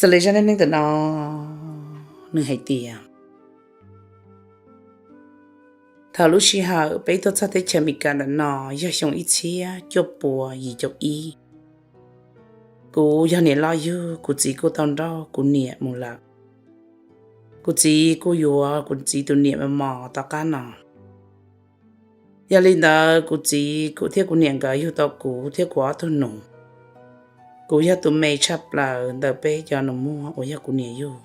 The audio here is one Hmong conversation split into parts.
Txawm li zaj neej neeg ntawm no, nws hais tias, thaum lub sij hawm peb tuaj txog teb chaws Amelikas ntawm no yog xyoo ib txhiab cuaj pua yim caum ib. Kuv yog niam loj yug, kuv txiv kuj tau nrauj kuv niam mus lawm. Kuv txiv kuj yuav kuv txiv tus niam mos mos tom qab no. Yog li ntawd kuv txiv kuv thiab kuv niam nkawd yug tau kuv thiab kuv ob tug nus. Kuv yog tus me tshaj plaws ntawm peb cov nus muag uas yog kuv niam yug.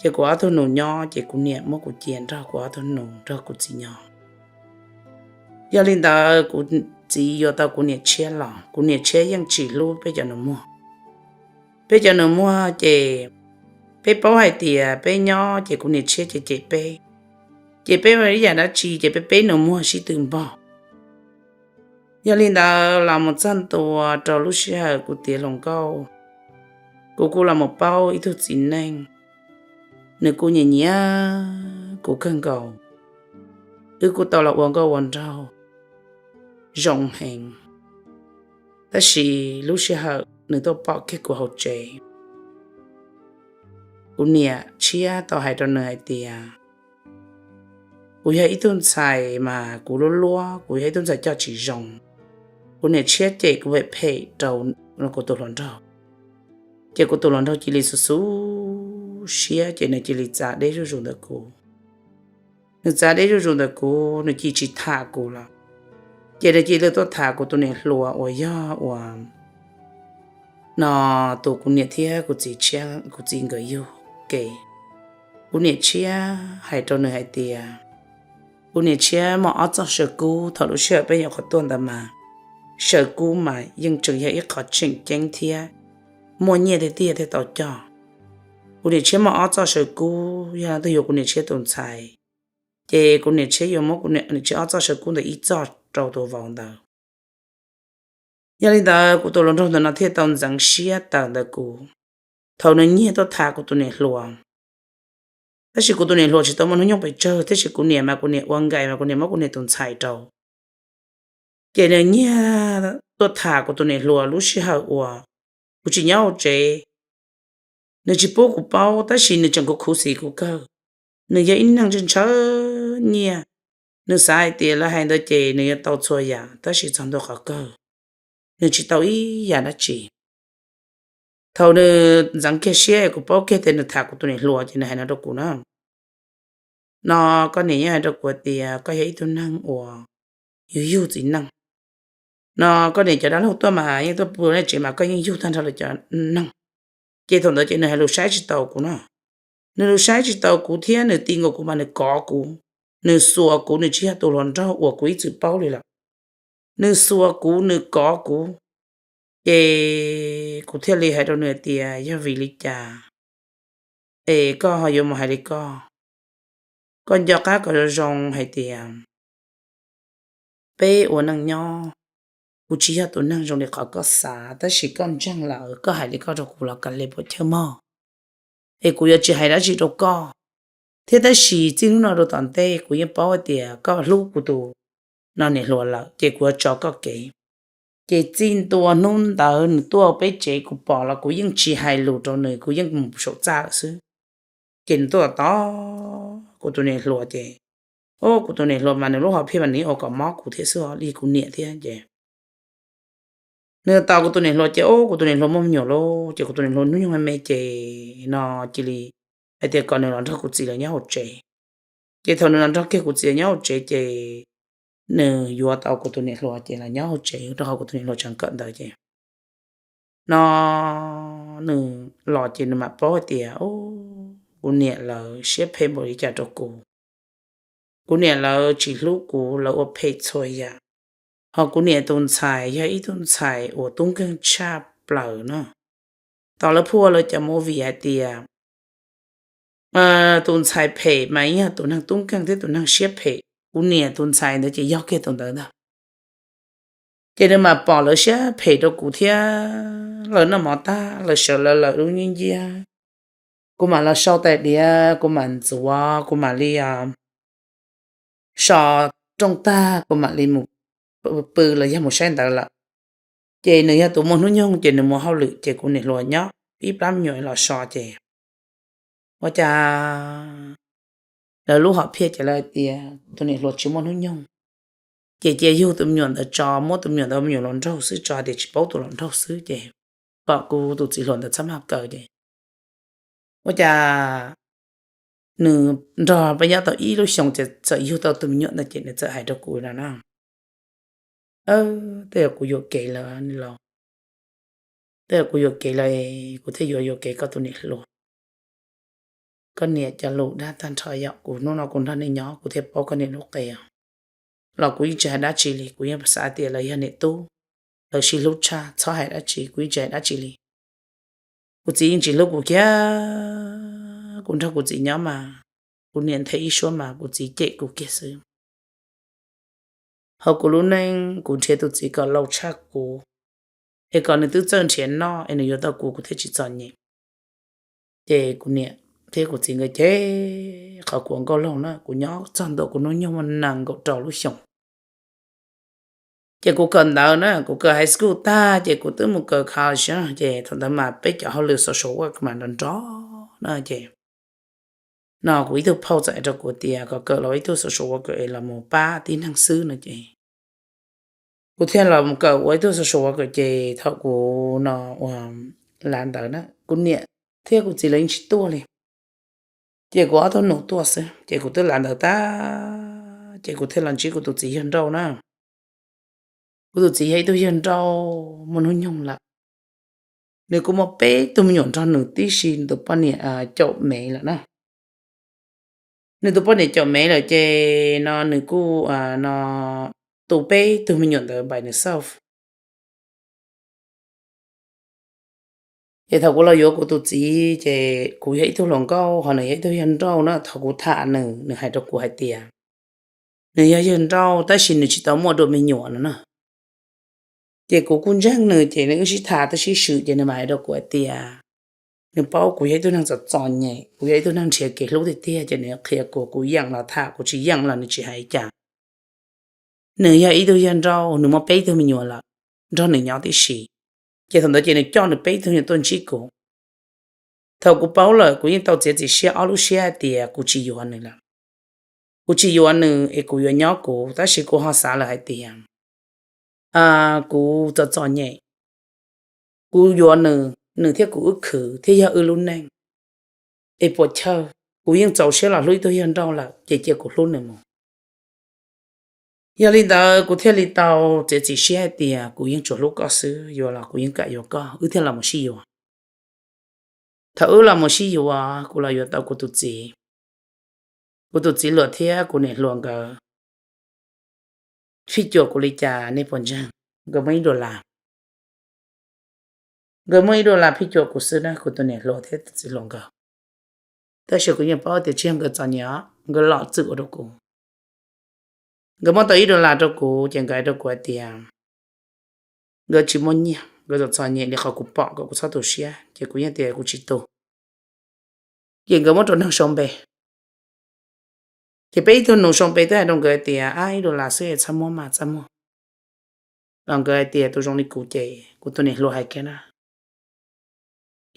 Ces kuv ob tug nus nyob ces kuv niam muab kuv cia nrog kuv ob tug nus nrog kuv txiv nyob. Yog li ntawd kuv txiv yuav tau kuv niam tshiab los, kuv niam tshiab yeej tsis hlub peb cov nus muag. Peb cov nus muag ces peb paub hais tias peb nyob ces kuv niam tshiab cem cem peb, ces peb ua ib yam dab tsi ces peb peb nus muag sib tw npog. Yog li ntawd los mus txog ntua rau lub sij hawm kuv tiav hluas nkauj, kuv kuj los mus paub ib tug txiv neej, nws kuj nyiam nyiam kuv kawg nkaus. Wb kuj tau los ua nkauj ua nraug zoo heev. Tab sis lub sij hawm nws tuaj pom kiag kuv hauv tsev, kuv niam tshiab tau hais rau nws hais tias, kuv yog ib tug ntxhais mas kuv luaj luaj, kuv yog ib tug ntxhais coj tsis zoo. Kuv niam tshiab cem kuv phem phem rau kuv tus hluas nraug, ces kuv tus hluas nraug cia li xu xu siab ces nws cia li txav deb zuj zus ntawm kuv. Nws txav deb zuj zus ntawm kuv, nws cia tsis tham kuv lawm. Ces nws cia li tuaj tham kuv tus niam hluas uas yog uas no tus kuv niam thiab kuv txiv tshiab, kuv txiv nkawd yug ke. Kuv niam tshiab hais rau nws hais tias, kuv niam tshiab muaj ob txoj saw kub, thaum lub sij hawm peb nyuam qhuav tuaj ntawd mas saw kub mas yeej tseem yog ib qho tseem ceeb thiab muaj nyiaj tiag tiag thiaj tau coj. Kuv niam tshiab muaj ob txoj saw kub, yog leej twg yuav kuv niam tshiab tus ntxhais, ces kuv niam tshiab yuav muab kuv niam tshiab ob txoj saw kub ntawd ib txoj rau tus vauv ntawd. Yog li ntawd kuv tus hluas nraug ntawm no thiaj tau ntxeev siab tawm ntawm kuv thaum nws nyiag tuaj tham kuv tus niam hluas. Tab sis kuv tus niam hluas tsis tau muaj hnub nyoog pes tsawg, tab sis kuv niam mas kuv niam ua nkais mas kuv niam muab kuv niam tus ntxhais rau. Ces nws nyiag tuaj tham kuv tus niam hluas lub sij hawm uas kuv tsis nyob hauv tsev. Nws tsis pub kuv paub tab sis nws tseem khuv khuv xim kuv kawg. Nws yog ib neeg ntshaw ntshaw nyiaj, nws xav hais tias lawv hais ntawd ces nws yuav tau txhua yam, tab sis txog ntua qhov kawg nws tsis tau ib yam dab tsi. Thaum nws ntxeev kiag siab kuv paub kiag tias nws tham kuv tus niam hluas ces nws hais no rau kuv na, no koj niam yeej hais rau kuv tias koj yog ib tug neeg uas yug yug txiv neej. No koj niam cov dab laug tuaj mas yeej tuaj pw nej tsev mas koj yeej yug tag nrho lawv cov neeg. Ces thaum ntawd ces nws hais lus saib tsis taus kuv na. Nws lus saib tsis taus kuv thiab nws ti nkaus kuv mas nws kov kuv, nws xuas kuv, nws tsis yog tus hluas nraug uas kuv ib txwm paub li lawm. Nws xuas kuv, nws kov kuv. Ces kuv thiaj li hais rau nws tias yog vim li cas es koj ho yuav mus hais li koj. Koj nco qab kom zoo zoo hais tias peb ua neej nyob, kuv tsis yog tus neeg zoo li qhov koj xav, tab sis koj ntseeg lawm koj hais li koj rau kuv los kav liam puas chawj mog. Es kuv yuav tsis hais dab tsi rau koj thiab, tab sis txij hnub no rau tom ntej kuv yeej paub hais tias koj hlub kuv tus no niam hluas lawm ces kuv yuav tso koj kev. Ces txij ntua hnub ntawd nws tuaj peb tsev kuv pom los kuv yeej tsis hais lus rau nws, kuv yeej mus saum txaj lawm xwb. Ces nws tuaj tos kuv tus niam hluas ces, o, kuv tus niam hluas mas nws lub hom phiaj mas nws ua kom mob kuv thiab xwb os, li kuv niam thiab ces nws tos kuv tus niam hluas ces, o, kuv tus niam hluas muaj me nyuam lauj, ces kuv tus niam hluas hnub nyoog me me ces no cia li hais tias kom nws los nrog kuv txiv lawv nyob hauv tsev. Ces thaum nws los nrog kiag kuv txiv lawv nyob hauv tsev ces nws yuav tau kuv tus niam hluas ces los nyob hauv tsev rau qhov kuv tus niam hluas tseem kawm ntawv ces no nws los ces nws mam paub hais tias, o, kuv niam lawv siab phem npaum li cas rau kuv. Kuv niam lawv tsis hlub kuv, lawv ua phem txhua yam. Ho kuv niam tus ntxhais yog ib tug ntxhais uas tub nkeeg tshaj plaws na. Tau lawv phua lawv cov movie hais tias tus ntxhais phem mas yog tus neeg tub nkeeg thiab tus neeg siab phem. Kuv niam tus ntxhais ntawd ces yog kiag tus ntawd ntag. Ces nws mam pom lawv siab phem rau kuv thiab lawv noj mov tag lawv sawv lawv lawm lub ncib nciab. Kuv mam los sau tais diav, kuv mam ntxuav, kuv mam li so rooj tag kuv mam li mus pw los yog mus saib ntawv lawm. Ces nws yog tus muaj hnub nyoog ces nws mus hauj lwm ces kuv niam hluas nyob ib plab me nyuam los so ces ua cas lawv lub hom phiaj ces lawv hais tias tus niam hluas tsis muaj hnub nyoog, ces cia yug tus me nyuam ntawd tso, muab tus me nyuam ntawd me nyuam hluas nraug xwb tso, tias tsis paub tus hluas nraug xwb ces kom kuv tus txiv hluas ntawd txhob maj kaw ces ua cas nws nrog peb nyob tau ib lub xyoos ces txawm yug tau tus me nyuam ntawd ces nws txawm hais rau kuv no na, tej zaum kuv yuam kev lawm los, tej zaum kuv yuam kev lawm, kuv thiaj yuav yuam kev koj tus niam hluas. Koj niam cov lus dab tag nrho yom, kuv hnub no kuv nrog nej nyob kuv thiaj paub koj niam lub qe os. Los kuv yeej tsis hais dab tsi li, kuv yeej xav tias lawv yog niam tub, lawv sib hlub tshaj, txhob hais dab tsi, kuv yeej tsis hais dab tsi li. Kuv txiv yeej tsis hlub kuv kiag, kuv nrog kuv txiv nyob mas kuv niam nthe ib suab mas kuv txiv cem kuv kiag xwb. Hauv kuv lub neej kuv nrhiav tus txiv kom laus tshaj kuv, es kom nws twb txawj nrhiav noj es nws yuav tau kuv, kuv thiaj tsis txom nyem. Ces kuv niam thiab kuv txiv nkawd cem qhov kuv ua nkauj laug na, kuv nyob txog ntua kuv hnub nyoog muaj nees nkaum rau lub xyoos. Ces kuv kawm ntawv na, kuv kawm high school tag ces kuv twb mus kawm college na, ces thaum ntawd mas peb cov hauj lwm social work mas nrov nrov na ces no kuv ib tug phauj txawm hais rau kuv tias kom kawm los ua ib tug social worker es los mus pab tib neeg xwb no ces kuv thiaj los mus kawm ua ib tug social worker ces thaum kuv no ua lav ntawd na kuv niam thiab kuv txiv lawv yeej tsis tuaj li. Ces kuv ob tug nus tuaj xwb ces kuv twb lav ntawd tag ces kuv thiaj los ntsib kuv tus txiv yawg nrauj na. Kuv tus txiv yog ib tug yawg nrauj muaj hnub nyoog lawm. Nws kuj muaj peb tug me nyuam nrog nws tib si, nws tus poj niam caum mev lawm na. Nws tus poj niam caum mev lawm ces no nws kuj no tu peb tug me nyuam ntawd by himself. Ces thaum kuv los yuav kuv tus txiv ces kuv yog ib tug hluas nkauj ho nws yog ib tug yawg nrauj na, thaum kuv tham nws, nws hais rau kuv hais tias nws yog yawg nrauj tab sis nws tsis tau muaj dua me nyuam no na. Ces kuv kuj ntseeg nws ces nws wb sib tham thiab sib swm ces nws mam hais rau kuv hais tias nws paub kuv yog ib tug neeg txom txom nyem, kuv yog ib tug neeg nrhiav kev hlub tiag tiag ces nws qhia kuv, kuv yeem los tham, kuv tsis yeem los nws tsis hais cas. Nws yog ib tug yawg nrauj, nws muaj peb tug me nyuam lawm, nrog nws nyob tib si. Ces thaum ntawd ces nws coj nws peb tug me nyuam tuaj ntsib kuv. Thaum kuv paub lawm kuv yeej tau txiav txim siab ob lub siab hais tias kuv tsis yuav nws lawm. Kuv tsis yuav nws es kuv yuav nyob kuv, tab sis kuv ho xav lawm hais tias kuv txom txom nyem, kuv yuav nws, nws thiab kuv wb khwv thiab yog wb lub neej, es puas chawj, kuv yeej txaus siab los hlub ib tug yawg nrauj lawm ces cia kuv hlub nws mus. Yog li ntawd kuv thiaj li tau txiav txim siab hais tias kuv yeej tsuas hlub koj xwb, yuav los kuv yeej kam yuav koj, wb thiaj los mus sib yuav. Thaum wb los mus sib yuav, kuv los yuav tau kuv tus txiv. Kuv tus txiv hluas thiab kuv niam hluas nkawd phij cuam kuv li cas nej puas ntseeg? Nkawd muaj ib dollar. Nkawd muaj ib dollar phij cuam kuv xwb na, kuv tus niam hluas thiab tus txiv hluas nkawd. Tab sis kuv yeej paub tias tsis yog nkawd txom nyem os, nkawd lom txwm ua rau kuv. Nkawd muab tau ib dollar rau kuv ces nkawd hais rau kuv hais tias nkawd tsis muaj nyiaj, nkawd txom txom nyem li qhov kuv pom kom kuv txhob tu siab, ces kuv yeej tias kuv tsis tu. Ces nkawd muab rau neeg sau npe. Ces peb ib tug nus sau npe twb hais rau nkawd hais tias ab, ib dollar xwb es txhob muab mas txaj muag. Los nkawd hais tias tus zoo li kuv ces kuv tus niam hluas hais kiag na,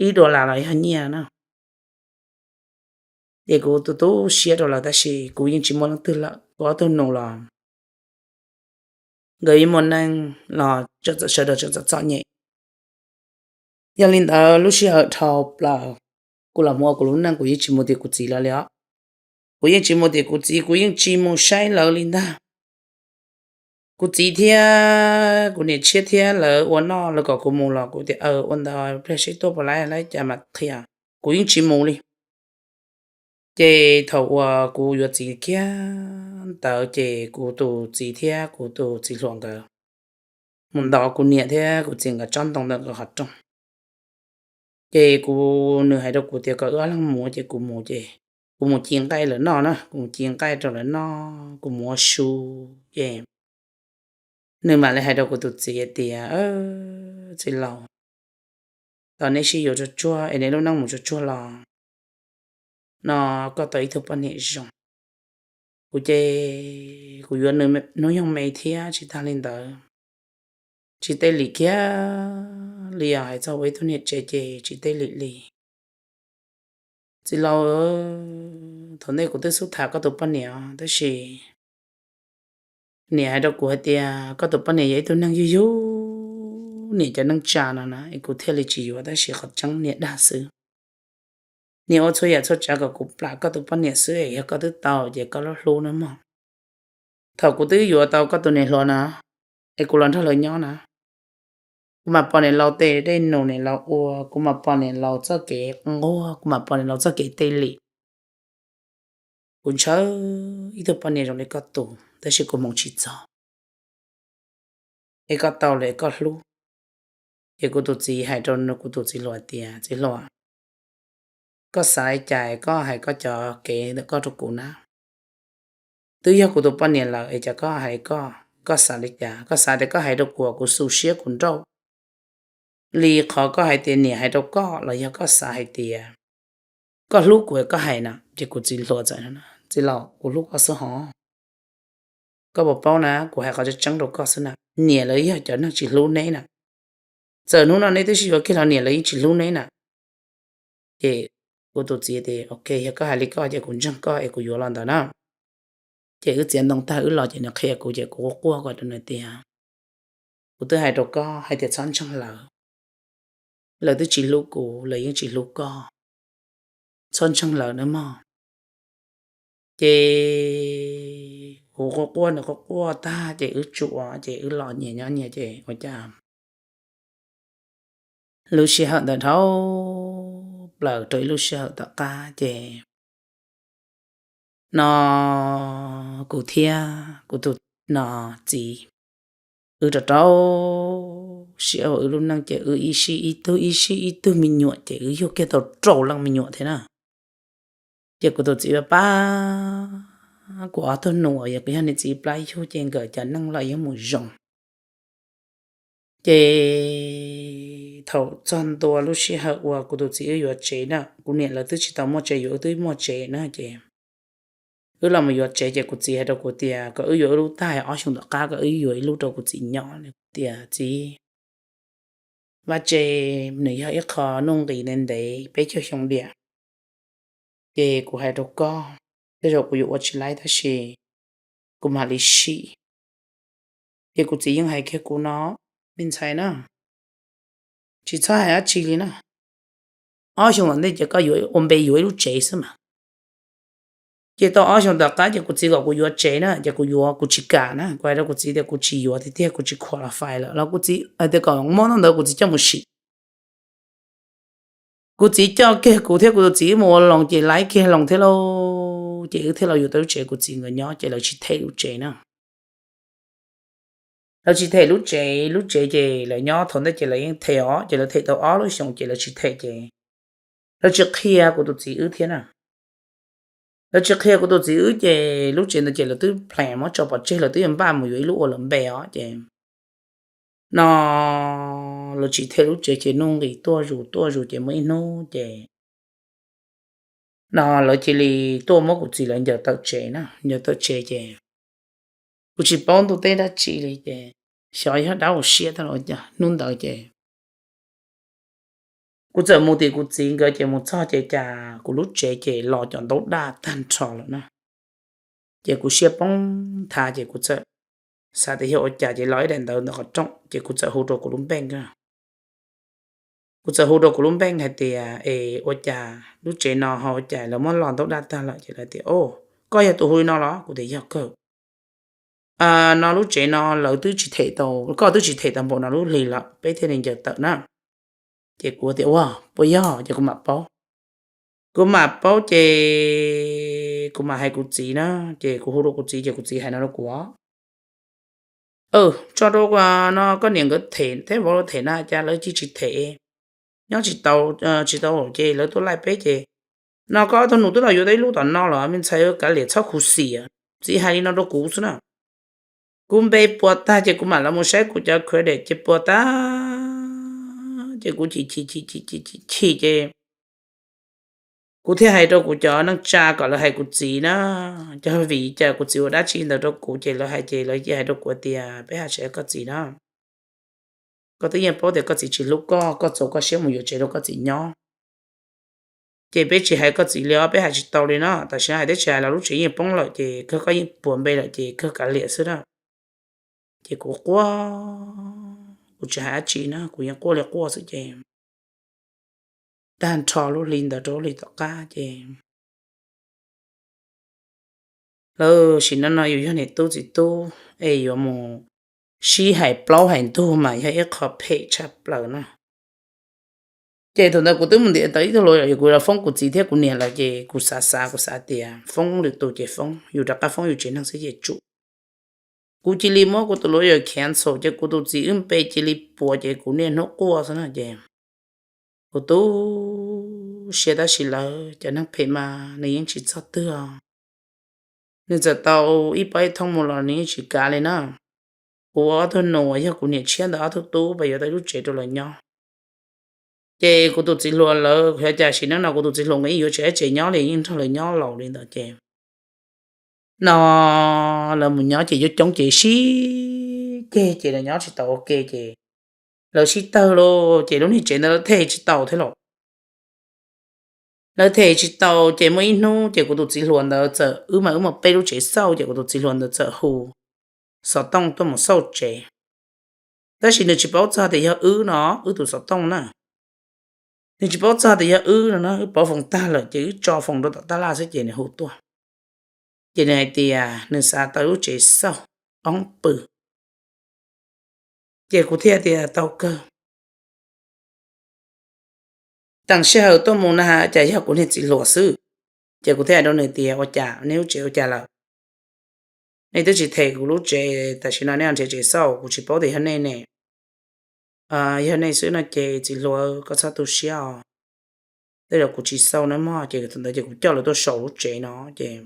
ib dollar los yog nyiaj na. Ces kuv tu tu siab rau lawv tab sis kuv yeej tsis muaj leej twg lawm, kuv ob tug nus los nkawd yeej muaj neej los sawv daws tseem txom txom nyem. Yog li ntawd lub sij hawm dhau plaws kuv los mus ua kuv lub neej kuv yeej tsis mus tim kuv txiv lawv li os. Kuv yeej tsis mus tim kuv txiv, kuv yeej tsis mus saib lawv li ntag. Kuv txiv thiab kuv niam tshiab thiab lawv ua noj lawv kom kuv mus los kuv tias aw ua ntawd pliag seb tuaj puas laib laib cas mam qhia, kuv yeej tsis mus li. Ces thaum uas kuv yuav txiv kiag ntawd ces kuv tus txiv thiab kuv tus txiv hluas nkawd mus ntov kuv niam thiab kuv txiv nkawd tsob ntoo ntawm nkawd qhov rooj. Ces kuv, nws hais rau kuv tias kom wb ob leeg mus ces kuv mus ces kuv mus ci nqaij lawv noj na, kuv mus ci nqaij rau lawv noj, kuv mus ua su ces nws mam li hais rau kuv tus txiv tias txiv laus, tau neb sib yuav tsuag tsuag es neb lub neej mus tsuag tsuag los no koj tau ib tug poj niam zoo. Kuv ces kuv yuav nws hnub nyoog me thiab tsis tag li ntawd, tsis tej li kiag li os, hais txog ua ib tug niam tsev ces tsis teb lim li. Txiv laus, thaum ntej kuv twb xub tham koj tus poj niam os, tab sis niam hais rau kuv hais tias koj tus poj niam yog ib tug neeg yug yug niam cov neej tsa no na, es kuv thiaj li tsis yuav, tab sis qhov tseeb niam dag xwb. Niam ua txhua yam txhua tsav kom kuv plam koj tus poj niam xwb, es yog koj twb tau ces koj lub hlub na mog. Thaum kuv twb yuav tau koj tus niam hluas na, es kuv los nrog lawv nyob na, kuv mam pom niam laus tej dej num niam laus ua, kuv mam pom niam laus txoj kev nquag, kuv mam pom niam laus txoj kev teb lim. Kuv ntshaw ib tug poj niam zoo li koj tus, tab sis kuv hmoov tsis txog. Es koj tau lawm es koj hlub. Ces kuv tus txiv hais rau kuv tus txiv hluas tias, txiv hluas, koj xav li cas koj hais koj cov kev ntawm koj rau kuv na. Twb yog kuv tus poj niam lawm es cas koj hais li koj, koj xav li cas? Koj xav tias koj hais rau kuv, kuv xu siab kuv nrauj li qhov koj hais tias niam hais rau koj, los yog koj xav hais tias koj hlub kuv koj hais na? Ces kuv txiv hluas txawm, txiv laus, kuv hlub koj xwb hos. Koj puas paub na, kuv hais qhov tseeb tseeb rau koj xwb na, niam lawv yog cov neeg tsis hlub neb na. Txawm hnub no neb twb sib yuav kiag los niam lawv yeej tsis hlub neb na. Ces kuv tus txiv tias, ok, yog koj hais li koj ces kuv ntseeg koj es kuv yuav los ntawd na. Ces wb txiav ntoo tag wb los ces nws qhia kuv ces kuv quaj quaj rau nws tias, kuv twb hais rau koj hais tias txhob ntseeg lawv, lawv twb tsis hlub kuv, lawv yeej tsis hlub koj, txhob ntseeg lawv nawb mog. Ces kuv quaj quaj nws quaj quaj tag ces wb tsum, ces wb los nyias nyob nyias ces ua cas lub sij hawm ntawd dhau plaws rau ib lub sij hawm tom qab ces no kuv thiab kuv tus no txiv, wb rau rau siab ua wb lub neej ces wb ib sij ib tug ib sij ib tug me nyuam ces wb yug kiag tau rau leej me nyuam thiab na. Ces kuv tus txiv pab kuv ob tug nus uas yog kuv yog niam txiv plab yug ces nkawd cov neej los yeej mus zoo. Ces thaum txog ntua lub sij hawm uas kuv tus txiv wb yuav tsev na, kuv niam lawv twb tsis tau muaj tsev, yuav wb twb muaj tsev na ces wb los mus yuav tsev ces kuv txiv hais rau kuv tias kom wb yuav wb lub tag, ob xyoos tom qab kom wb yuav ib lub rau kuv txiv nyob. Kuv tias txiv, vaj tse nws yog ib qho nuj nqis ntev ntev peb caug xyoo diam, ces kuv hais rau koj, tej zaum kuv yuav ua tsis laib tab sis kuv mam li sim. Ces kuv txiv yeej hais kiag kuv no, me ntxhais na, tsis txhob hais dab tsi li na. Ob xyoo tom ntej ces koj yuav ua npe yuav ib lub tsev xwb mas. Ces tau ob xyoos tom qab ces kuv txiv kom kuv yuav tsev na, ces kuv yuav, kuv tsis kam na, kuv hais rau kuv txiv tias kuv tsis yuav tiag tiag, kuv tsis qualify lawm los kuv txiv hais tias kom muab ntawd kuv txiv coj mus sim. Kuv txiv coj kiag kuv thiab kuv tus txiv wb mus ua loos ces laib kiag loos thiab lauj, ces wb thiaj los yuav tau lub tsev kuv txiv nkawd nyob ces lawv tsis them lub tsev na. Lawv tsis them lub tsev, lub tsev ces lawv nyob thaum ntej ces lawv yeej them os, ces lawv them tau ob lub xyoos ces lawv tsis them ces lawv tsis qhia kuv tus txiv wb thiab na. Lawv tsis qhia kuv tus txiv wb ces lub tsev ntawd ces lawv twb plan muab tso pov tseg, lawv twb yuav npaj mus yuav ib lub ua lawv npe os ces no lawv tsis them lub tsev ces nuj nqis tuaj zus tuaj zus ces muaj ib hnub ces no lawv cia li tuaj muab kuv txiv lawv ncaws tawm tsev na, ncaws tawm tsev ces kuv tsis paub ntuj teb dab tsi li ces xyov yog dab ua siab tag los cas hnub ntawd ces kuv txawm mus tim kuv txiv nkawd ces mus txog ces cas kuv lub tsev ces los cov ntaub daj tag nrho lawm na. Ces kuv siab poob nthav ces kuv txawm xav tias yog ua cas ces los ib daim ntawv ntawm qhov rooj ces kuv txawm hu rau kuv lub npeej. Kuv txawm hu rau kuv lub npeej hais tias es ua cas lub tsev no ho ua cas lawv muab los ntaub daj tag lawm ces lawv tias o, koj yog tus hu li no los? Kuv tias yog kawg. No lub tsev no lawv twb tsis them tau, koj twb tsis them tau npaum no lub hli lawm peb thiaj li ncaws tawm na. Ces kuv tias ua puas yog ces kuv mam paub. Kuv mam paub ces kuv mam hais kuv txiv na, ces kuv hu rau kuv txiv ces kuv txiv hais no rau kuv, tso rau no koj niam nkawd them thiab vauv lawv them na cas lawv cia tsis them, nyob tsis tau, tsis tau ces lawv tuaj laij peb ces no koj ob tug nus twb los yuav tau ib lub tom no los me ntxhais kav liam txhob khuv xim, txiv hais li no rau kuv xwb na. Kuv npe puas tag ces kuv mam los mus saib kuv cov credit ces puas tag ces kuv chim chim chim chim chim chim ces kuv thiaj hais rau kuv cov neej tsa kom lawv hais kuv txiv na, cov vim cas kuv txiv ua dab tsi ntawd rau kuv ces lawv hais ces lawv cia hais rau kuv tias peb hais tsis hais koj txiv na. Koj twb yeej paub tias koj txiv tsis hlub koj, koj txaus koj siab mus yuav tsev rau koj txiv nyob. Ces peb tsis hais koj txiv li os, peb hais tsis tau li no. Tam sim no hais thiab tsis hais los lub tsev yeej poob lawm, ces kawg koj yeej puas npe lawm ces kawg kav liam xwb na. Ces kuv quaj, kuv tsis hais dab tsi na, kuv yeej quaj li quaj xwb ces tag nrho lub hli ntawd rau lub hli tom qab ces lawv sim neej no yus yog niam tub txiv tub es yuav mus sib hais plaub hais ntug mas yog ib qho phem tshaj plaws na. Ces thaum ntawd kuv twb mus ntiav tau ib tug hluas, kuv los foob kuv txiv thiab kuv niam lawm ces kuv xav xav kuv xav tias foob lwm tus ces foob, yus rov qab foob yus tsev neeg xwb ces tsum. Kuv cia li muab kuv tus hluas yuav cancel ces kuv tus txiv wb npe cia li puas ces kuv niaj hnub quaj xwb na ces kuv tu siab tab sis lawv cov neeg phem mas nws yeej tsis txog twg. Nws txawm tau ib pob ib thooj mus los nws yeej tsis kav li na. Kuv ua ob tug nus uas yog kuv niam tshiab ntawd ob tug tub pas yuav tau ib lub tsev rau lawv nyob. Ces kuv tus txiv hluas lawv xyov cas sim neej no kuv tus txiv hluas nkawd yeej yuav tsis tau tsev nyob li, yeej nrog lawv nyob laus li ntawd ces no lawv mus nyob ces yuav coob ces sib ceg ces lawv nyob tsis tau ua ke ces lawv sib tawg lawm ces lub niag tsev ntawd lawv them tsis tau thiab los. Lawv them tsis tau ces muaj ib hnub ces kuv tus txiv hluas ntawd txawm, wb mas wb muaj peb lub tsev xauj ces kuv tus txiv hluas ntawd txawm hu xov tooj tuaj mus xauj tsev. Tab sis nws tsis paub txog tias yog wb no, wb tus xov tooj na. Nws tsis paub txog tias yog wb no na, wb pauv foos tag lawm ces wb tso foos rau tom tab laj xwb ces nws hu tuaj. Ces nws hais tias nws xav tau lub tsev xauj, poob pw. Ces kuv thiaj tias tau kawg. Teem sij hawm tuaj mus na cas yog kuv niag txiv hluas xwb. Ces kuv thiaj hais rau nws tias ua cas nej lub tsev ua cas lawm? Nej twb tsis them kuv lub tsev, tam sim no nej nrhiav tsev xauj, kuv tsis paub tias yog nej ne. Yog nej xwb no ces txiv hluas koj txhob tu siab os. Tej zaum kuv tsis xauj na mog, ces thaum ntawd ces kuv coj lawv tuaj saum lub tsev no ces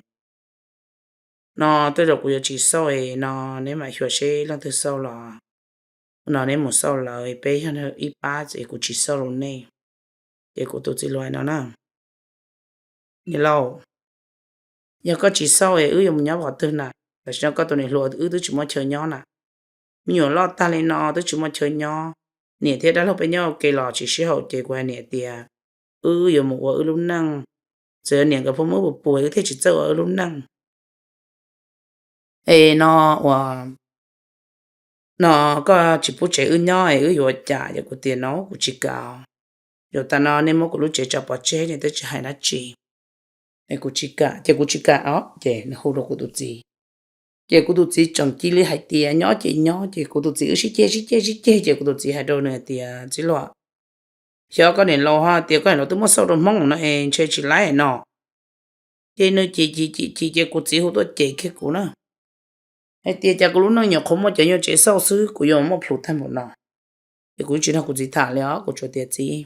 no tej zaum kuv yuav tsis xauj no, neb mam xyuas seb leej twg xauj los no neb mus xauj lawv, peb yog ib pab ces kuv tsis xauj rau nej. Ces kuv tus txiv hluas no na, niam laus, yog koj tsis xauj es wb yuav mus nyob qhov twg na? Tam sim no koj tus niam hluas wb twb tsis muaj chaw nyob na. Me nyuam loj tag li no twb tsis muaj chaw nyob, niam thiab dab laug peb nyob ua ke los tsis sib haum ces kuv hais niam tias wb yuav mus ua wb lub neej, txawm yog niam nkawd pheej muab puas puas wb thiaj tsis txawj ua wb lub neej. Es no ua no koj tsis pub tsev wb nyob es wb yuav ua cas? Ces kuv tias no kuv tsis kam. Yuav tas no nej muab kuv lub tsev tso pov tseg, nej twb tsis hais dab tsi. Es kuv tsis kam, ces kuv tsis kam os, ces nws hu rau kuv tus txiv. Ces kuv tus txiv tseem cia li hais tias nyob ces nyob, ces kuv tus txiv wb sib ceg sib ceg sib ceg ces kuv tus txiv hais rau nws hais tias txiv hluas, xyov koj niam laus ho tias koj niam laus twb muab xauj rau Hmoob no es ntshe tsis laib no. Ces nws cim cim cim cim ces kuv txiv hu tuaj cem kiag kuv na, hais tias cas kuv lub neej nyuam qhuav muaj cov nyuag tsev xauj xwb kuv yuav muaj plhus tag npaum no. Ces kuv tsis nrog kuv txiv tham li os, kuv tsuas tias txiv,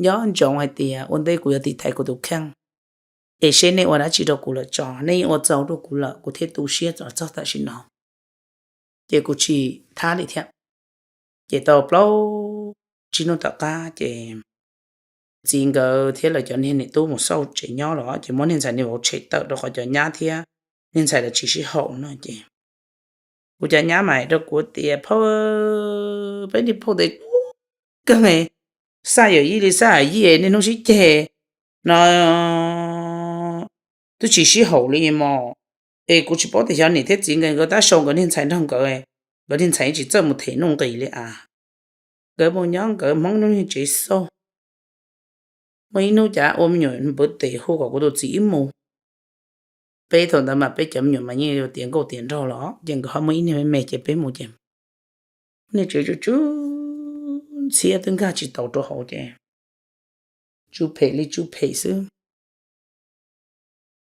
nco ntsoov hais tias ua ntej kuv yuav tiv thaiv kuv tus kheej es seb nej ua dab tsi rau kuv lawm tso, nej yeej ua txaus rau kuv lawm kuv thiaj tu siab txog tam sim no. Ces kuv tsis thab li thiab. Ces tau plaub tsib hnub tom qab ces txiv nkawd thiab lawv cov niag niam tub mus xauj tsev nyob los ces muab niag ntxhais niag vauv tshem tawm rau qhov cov nyab thiab niag ntxhais lawv tsis sib haum no ces kuv cov nyab mas hais rau kuv tias phauj, peb niag phauj ntawd kub kawg, xaj yawm yij li xaj yawm yij niaj hnub sib ceg no twb tsis sib haum li mos. Es kuv tsis paub tias xyov niam thiab txiv nkawd nkawd tab sau nkawd niag ntxhais nrog nkawd, nkawd niag ntxhais tsis txawj mus them nuj nqis li as. Nkawd mus nyob nkawd Hmoob lub niag tsev xauj. Muaj ib hnub cas ua me nyuam npawv tes hu kom kuv tus txiv wb mus. Peb thaum ntawd mas peb cov me nyuam mas yeej yuav tiav nkauj tiav nraug los ces nkawd ho muaj ib niag me me ces peb mus ces niag tsev tsw tsw ntxhiab twb nkag tsis tau rau hauv ces tsw phem li tsw phem xwb.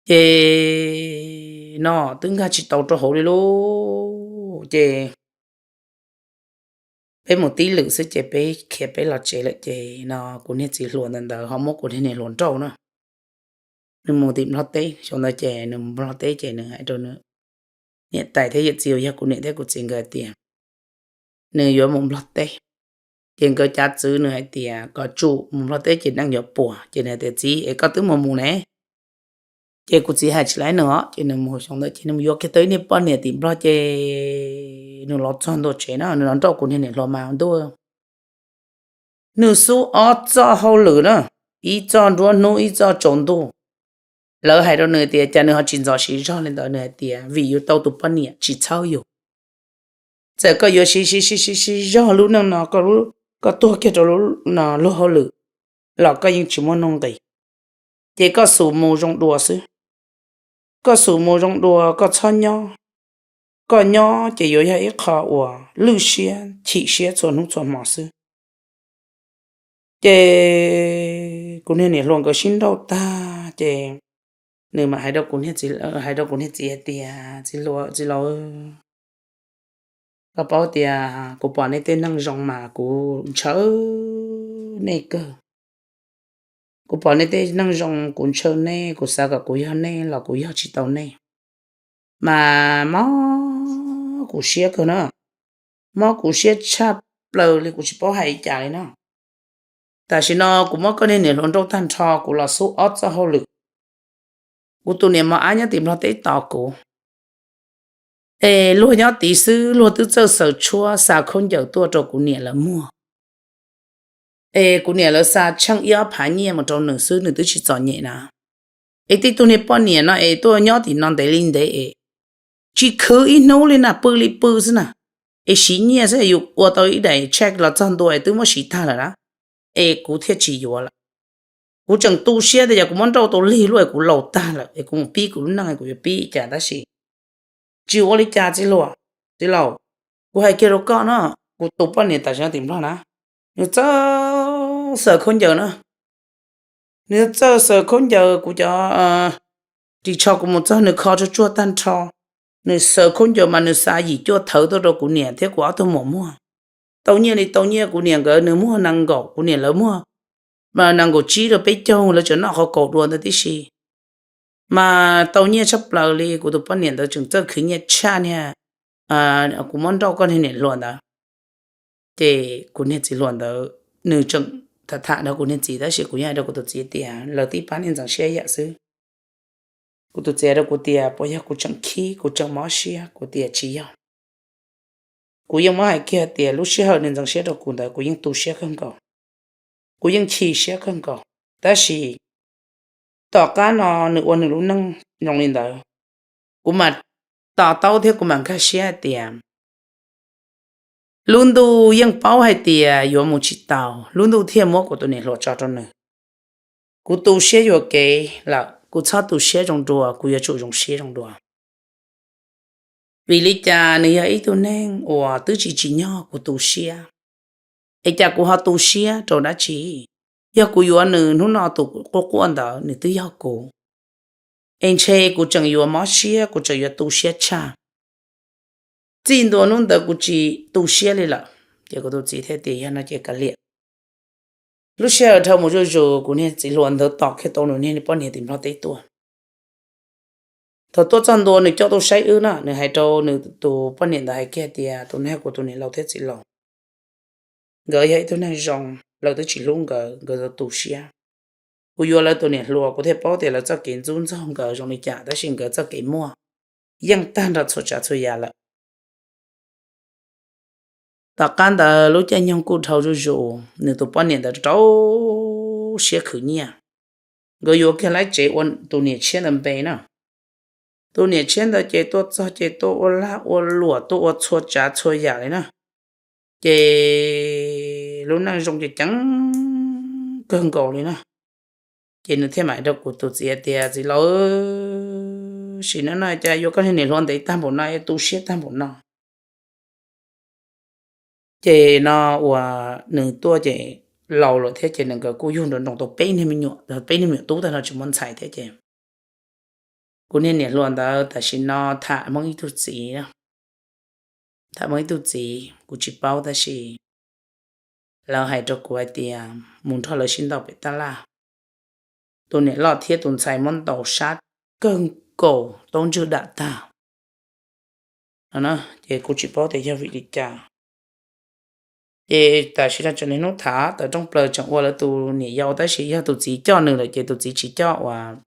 Ces no twb nkag tsis tau rau hauv li lauj. Ces peb mus tib lwm xwb ces peb khiav peb los tsev lawm ces no kuv niag txiv hluas ntawd ntawd ho muab kuv niag niam hluas nrauj na. Nws mus tim Nplog teb, xyov ntawd ces nws mus Nplog teb ces nws hais rau nws niam tais thiab yawm txiv uas yog kuv niam thiab kuv txiv nkawd tias nws yuav mus Nplog teb. Ces nkawd cav txwv nws hais tias kom tsum mus Nplog teb ces neej yuav puas. Ces nws hais tias txiv es koj twb mus mus ne. Ces kuv txiv hais tsis laib nws os, ces nws mus xyov ntawd ces nws mus yuav kiag tau ib niag poj niam tim Nplog ces nws los txog ntua tsev na, nws los nrauj kuv niag niam hluas mas ntuj, nws xub ob txoj hauj lwm na, ib txoj nruab hnub ib txoj tsaus ntuj. Lawv hais rau nws tias cas nws ho tsis ntxov siv zog li ntawd, nws hais tias vim yus tau tus poj niam tsis txhawb yus. Txawm koj yuav siv siv siv siv siv zog lub neej no, koj tuag kiag rau lub no luag hauj lwm los koj yeej tsis muaj nuj nqis. Ces koj xub mus zoo dua xwb, koj xub mus zoo dua, koj txhob nyob. Koj nyob ces yuav yog ib qho uas lwj siab chim siab txhua hnub txhua hmo xwb. Ces kuv niag niam hluas nkawd sib nrauj tag ces nws mam hais rau kuv niag txiv, hais rau kuv niag txiv hais tias, Txiv laus, koj paub tias kuv pom nej tej neej zoo mas kuv ntshaw nej kawg. Kuv pom nej tej neej zoo kuv ntshaw nej, kuv xav kom kuv yog nej los kuv yog tsis tau nej. Mas mob kuv siab kawg na, mob kuv siab tshaj plaws li, kuv tsis paub hais li cas li no. Tam sim no kuv muab koj niag niam hluas nrauj tag nrho, kuv los xub ob txoj hauj lwm. Kuv tus niam mos ab nyob tim Nplog teb tos kuv, es luag nyob tid xwb luag twb txawj xaws tshuab xa khaub ncaws tuaj rau kuv niam lawv muag. Es kuv niam lawv xa tsheej ib ob phav nyiaj mus rau nws xwb, nws twb tsis txom nyem na. Es tib tug niag poj niam no es tuaj nyob tim no ntev li ntev es tsis khwv ib hnub li na, pw li pw xwb na. Es siv nyiaj xwb, yus ua tau ib daim check los txog ntua es twb muab siv tag lawm na, es kuv thiaj tsis yuav lawm. Kuv tseem tu siab tias yog kuv muab nrauj tau lig luaj es kuv laus tag lawm es kuv mus pib kuv lub neej kuv yuav pib li cas tab sis tsis ua li cas txiv hluas, txiv laus. Kuv hais kiag rau koj no, kuv tus poj niam tam sim no tim Nplog na, nws txawj xaws khaub ncaws na. Nws txawj xaws khaub ncaws, kuv cov ris tsho kuv mus txog nws kho tsuag tsuag tag nrho. Nws xaws khaub ncaws mas nws xa yim cuaj thawv tuaj rau kuv niam thiab kuv ob tug muam muag. Tau nyiaj li tau nyiaj, kuv niam nkawd nws muag nees nkaum, kuv niam lawv muag nees nkaum tsib rau peb caug, lawv tseem noj qhov kaus dua ntawd tib si. Mas tau nyiaj tshaj plaws li, kuv tus poj niam ntawd tseem txawj khwv nyiaj tshaj niag kuv muab nrauj koj niag niam hluas ntawd. Ces kuv niag txiv hluas ntawd nws tseem tham tham rau kuv niag txiv, tab sis kuv yeej hais rau kuv tus txiv tias lawv tib pab niag ntxeev siab yam xwb. Kuv tus txiv hais rau kuv tias puas yog kuv tseem khib, kuv tseem mob siab, kuv tias tsis yog. Kuv yeej muab hais kiag tias lub sij hawm nws ntxeev siab rau kuv ntawd kuv yeej tu siab kawg nkaus, kuv yeej chim siab kawg nkaus. Tab sis tom qab no nws ua nws lub neej zoo li ntawd, kuv mam to taub thiab kuv mam nkag siab hais tias lub ntuj yeej paub hais tias yuav mus tsis tau, lub ntuj thiaj muab kuv tus niam hluas tso rau nws. Kuv tu siab yuam kev lawm, kuv txhob tu siab zoo dua, kuv yuav tsum zoo siab zoo dua. Vim li cas nws yog ib tug neeg uas twb tsis tsim nyog kuv tu siab, es cas kuv ho tu siab rau dab tsi? Yog kuv yuav nws hnub no tus quaj quaj ntawd nws twb yog kuv, es ntshe kuv tseem yuav mob siab, kuv tseem yuav tu siab tshaj. Txij ntua hnub ntawd kuv tsis tu siab li lawm. Ces kuv tus txiv thiaj tias yog no ces kav liam. Lub sij hawm dhau mus zuj zus kuv niag txiv hluas ntawd tos kiag tau nws niag poj niam tim Nplog teb tuaj. Thaum tuaj txog ntua nws coj tuaj saib wb na, nws hais rau nws tus poj niam ntawd hais kiag tias tus no yog kuv tus niam laus thiab txiv laus. Nkawd yog ib tug neeg zoo, lawv twb tsis hlub nkawd, nkawd tu siab. Kuv yuav lawv tus niam hluas kuv thiaj paub tias lawv txoj kev ntxub ntxaug nkawd zoo li cas, tab sis nkawd txoj kev muaj yeej tag nrho txhua tsav txhua yam lawm. Tom qab ntawd lub caij nyoog kuj dhau zuj zus, nws tus poj niam ntawd rau siab khwv nyiaj. Nkawd yuav kiag lawv tsev ua tus niam tshiab ntawd npe na. Tus niam tshiab ntawd ces tuaj txog ces tuaj ua lag ua luam, tuaj ua txhua tsav txhua yam li na. Ces lub neej zoo ces ceev kawg nkaus li na. Ces nws thiaj mam rau kuv tus txiv hais tias txiv laus, sim no no cas yuav koj niag niam hluas ntev tag npaum no, tu siab tag npaum no. Ces no uas nws tuaj ces laus lawm thiab ces nws nkawd kuj yug nroo nroo tau peb niag me nyuam, peb niag me nyuam tub tag no tsis muaj ntxhais thiab ces kuv niag niam hluas ntawd tam sim no tham Hmoob ib tug txiv, tham Hmoob ib tug txiv kuv tsis paub tab sis lawv hais rau kuv hais tias mus nrog lawv sib ntaus pem tab laj. Tus niam loj thiab tus ntxhais muab ntaus sab kawg nkaus, taub ntswg dam tag. Ces kuv tsis paub tias yog vim li cas. Ces tam sim no tseem niaj hnub tham tawm rooj plaws tseem ua lawv tus niam yau, tab sis yog tus txiv coj nws lawm ces tus txiv tsis coj uas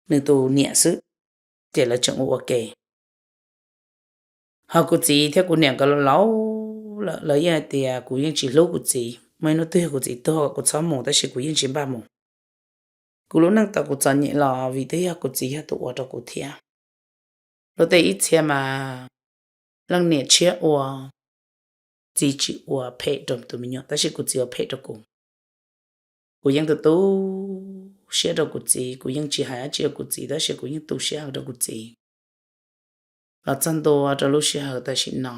nws tus niam xwb, ces lawv tseem ua ua ke. Ho kuv txiv thiab kuv niam nkawd laus laus lawm, lawv yeej hais tias kuv yeej tsis hlub kuv txiv. Muaj ib hnub twg yog kuv txiv tuag kom kuv txhob mus, tab sis kuv yeej tsis npaj mus. Kuv lub neej tau kuv txom nyem los vim twb yog kuv txiv yog tus ua rau kuv thiab. Luag tej ib txhia mas leej niam tshiab ua, txiv tsis ua phem rau tus me nyuam, tab sis kuv txiv ua phem rau kuv. Kuv yeej tu tu siab rau kuv txiv, kuv yeej tsis hais dab tsi rau kuv txiv, tab sis kuv yeej tu siab heev rau kuv txiv. Los txog ntua rau lub sij hawm tam sim no,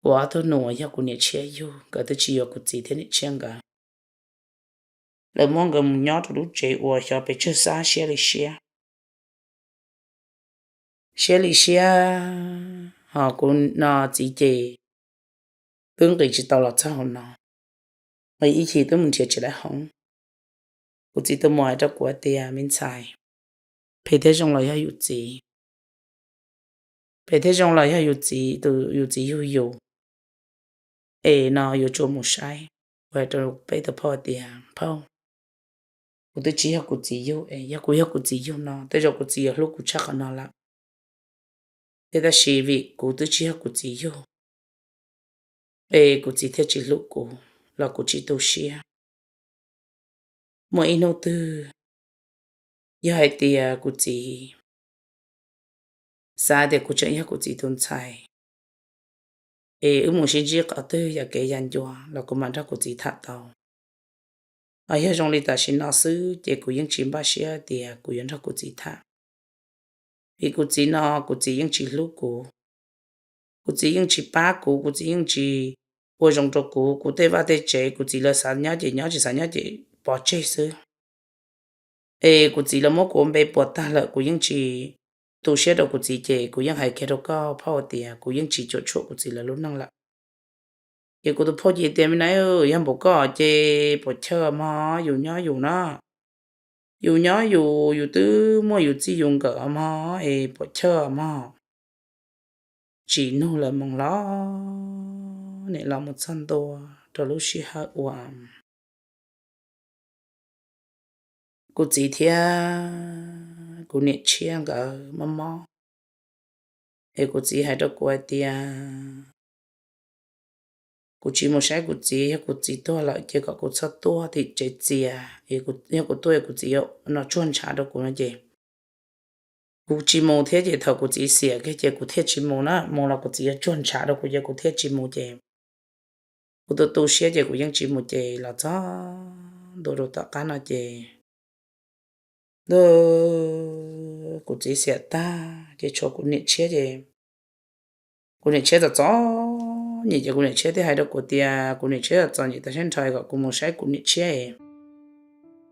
kuv ob tug nus uas yog kuv niam tshiab yug, nkawd twb tsis yuav kuv txiv thiab niam tshiab nkawd. Lawv muab nkawd mus nyob rau lub tsev uas xyov pes tsawg xab siab li siab. Siab li siab, ho kuv no txiv ces twb nqis tsis tau los txog hauv no, nqis ib chim twb mus nrhiav tsis tau hoob. Kuv txiv tus muam hais rau kuv hais tias, me ntxhais, phem thiab zoo los yog yus txiv, phem thiab zoo los yog yus txiv, yus txiv yug yus. Es no yuav tsum mus saib. Kuv hais rau peb tus phauj tias, phauj, kuv twb tsis yog kuv txiv yug es yog kuv yog kuv txiv yug no tej zaum kuv txiv yuav hlub kuv tshaj qhov no lawm. Thiab tab sis vim kuv twb tsis yog kuv txiv yug es kuv txiv thiaj tsis hlub kuv los kuv tsis tu siab. Muaj ib hnub twg yog hais tias kuv txiv xav tias kuv tseem yog kuv txiv tus ntxhais, es wb mus sib ntsib qhov twg yam kev yam ncua los kuv mam nrog kuv txiv tham tau. Ho yog zoo li tam sim no xwb ces kuv yeej tsis npaj siab tias kuv yuav nrog kuv txiv tham. Vim kuv txiv no kuv txiv yeej tsis hlub kuv, kuv txiv yeej tsis pab kuv, kuv txiv yeej tsis ua zoo rau kuv. Kuv tej vaj tej tsev kuv txiv lawv xav nyob ces nyob, tsis xav nyob ces pov tseg xwb. Es kuv txiv lawv muab kuv ua npe puas tag lawm, kuv yeej tsis tu siab rau kuv txiv ces kuv yeej hais kiag rau koj phauj tias kuv yeej tsis cuam tshuam kuv txiv lawv lub neej lawm. Ces kuv tus phauj ces tias, me na, yog npaum koj ces puas chawj mog, yus nyob yus na, yus nyob yus, yus twb muaj yus txij yus nkawm mog es puas chawj mog. Tsis nug lawv moo los, nim los mus txog ntua rau lub sij hawm uas kuv txiv thiab kuv niam tshiab nkawd mob mob, es kuv txiv hais rau kuv hais tias, kuv tsis mus saib kuv txiv, yog kuv txiv tuag lawm ces kom kuv txhob tuaj tim tsev txias, yog kuv tuaj kuv txiv no tsuag ntshav rau kuv no ces kuv tsis mus thiab ces thaum kuv txiv xiam kiag ces kuv thiaj tsis mus na, mus los kuv txiv yuav tsuag ntshav rau kuv ces kuv thiaj tsis mus ces kuv tu tu siab ces kuv yeej tsis mus ces los txog ntua rau tom qab no ces ntu kuv txiv xiam tag ces tshuav kuv niam tshiab ces kuv niam tshiab txom txom nyem ces kuv niam tshiab thiaj hais rau kuv tias, kuv niam tshiab txom txom nyem tas siab nrho kom kuv mus saib kuv niam tshiab es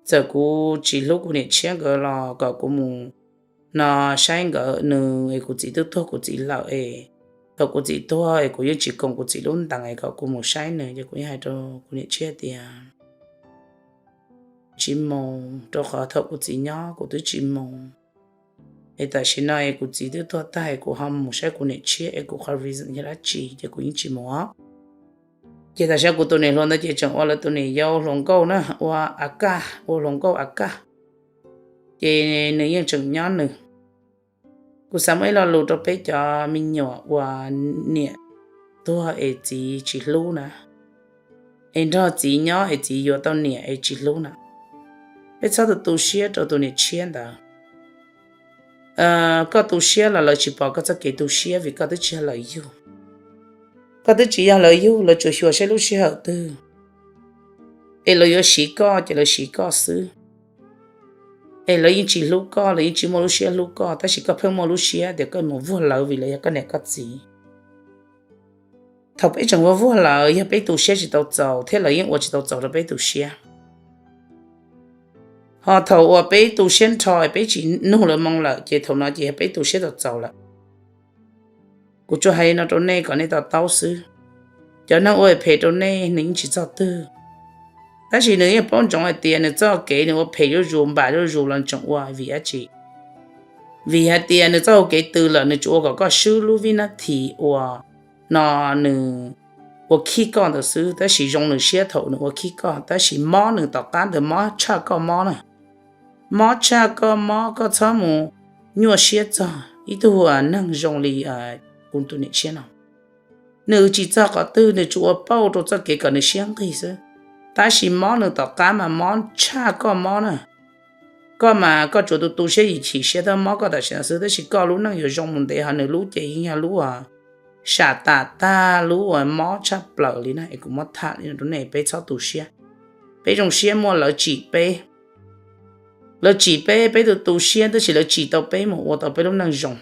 txawm kuv tsis hlub kuv niam tshiab nkawd los kom kuv mus no saib nkawd nws es kuv txiv twb tuag kuv txiv lawm es thaum kuv txiv tuag es kuv yeej tsis koom kuv txiv lub ntees es kom kuv mus saib nws ces kuv yeej hais rau kuv niam tshiab tias tsis mus, rau qhov thaum kuv txiv nyob kuv twb tsis mus. Es tam sim no es kuv txiv twb tuag tag es kuv ho mus saib kuv niam tshiab es kuv qhov reason yog dab tsi ces kuv yeej tsis mus. Ces tam sim no kuv tus niam hluas ntawd ces tseem ua lawv tus niam yau hluas nkauj na, ua a kaj, ua hluas nkauj a kaj. Ces nws yeej tseem nyob nws. Kuv xav muaj ib lo lus rau peb cov me nyuam uas niam tuag es txiv tsis hlub na, es nrog txiv nyob es txiv yuav tau niam es tsis hlub na, peb txhob tu tu siab rau tus niam tshiab ntawd. Koj tu siab los lawv tsis pom koj txoj kev tu siab vim koj twb tsis yog lawv yug. Koj twb tsis yog lawv yug, lawv tsuas xyuas saib lub sij hawm twg es lawv yuav siv koj ces lawv siv koj xwb. Es lawv yeej tsis hlub koj, lawv yeej tsis muaj lub siab hlub koj, tab sis koj pheej muaj lub siab tias koj mus vuag lawv vim lawv yog koj niam koj txiv. Thaum peb tseem vuag vuag lawv yog peb tu siab tsis tau txaus thiab lawv yeej ua tsis tau txaus rau peb tu siab. Ho thaum uas peb tu siab nrho peb tsis nug lawv moo lawm ces thaum no ces yog peb tu siab tau txaus lawm. Kuv tsuas hais no rau nej kom nej to taub xwb. Cov neeg ua phem rau nej nws yeej tsis txog twg, tab sis nws yeej paub ntsoov hais tias nws txoj kev nws ua phem zuj zus npam zuj zus los tseem ua vim dab tsi? Vim hais tias nws txoj hau kev tws lawm nws tsuas ua kom koj swb lub vib nab this uas no nws ua khib koj ntawd xwb, tab sis zoo nws siab thaum nws ua khib koj, tab sis mob nws tom qab ntawd mob tshaj koj mob na. Mob tshaj koj mob, koj txhob mus nyuaj siab txog ib tug neeg zoo li kuv tus niam tshiab no. Nws tsis txog qhov twg, nws tsuas ua pauj rau txoj kev kom nws siab nqig xwb. Tab sis mob nws tom qab mas mob tshaj koj mob na. Koj mas koj tsuas tu tu siab yim chim siab tuaj mob koj tam sim no xwb, tab sis koj lub neej yuav zoo mus ntev, ho nws lub ces yeej yog lub uas sam tas tag, lub uas mob tshaj plaws li na. Es kuv muab tham li no rau nej, peb txhob tu siab, peb zoo siab muaj lawv tsim peb. Lawv tsim peb, peb tu tu siab, tab sis lawv tsim tau peb mus ua tau peb lub neej zoo.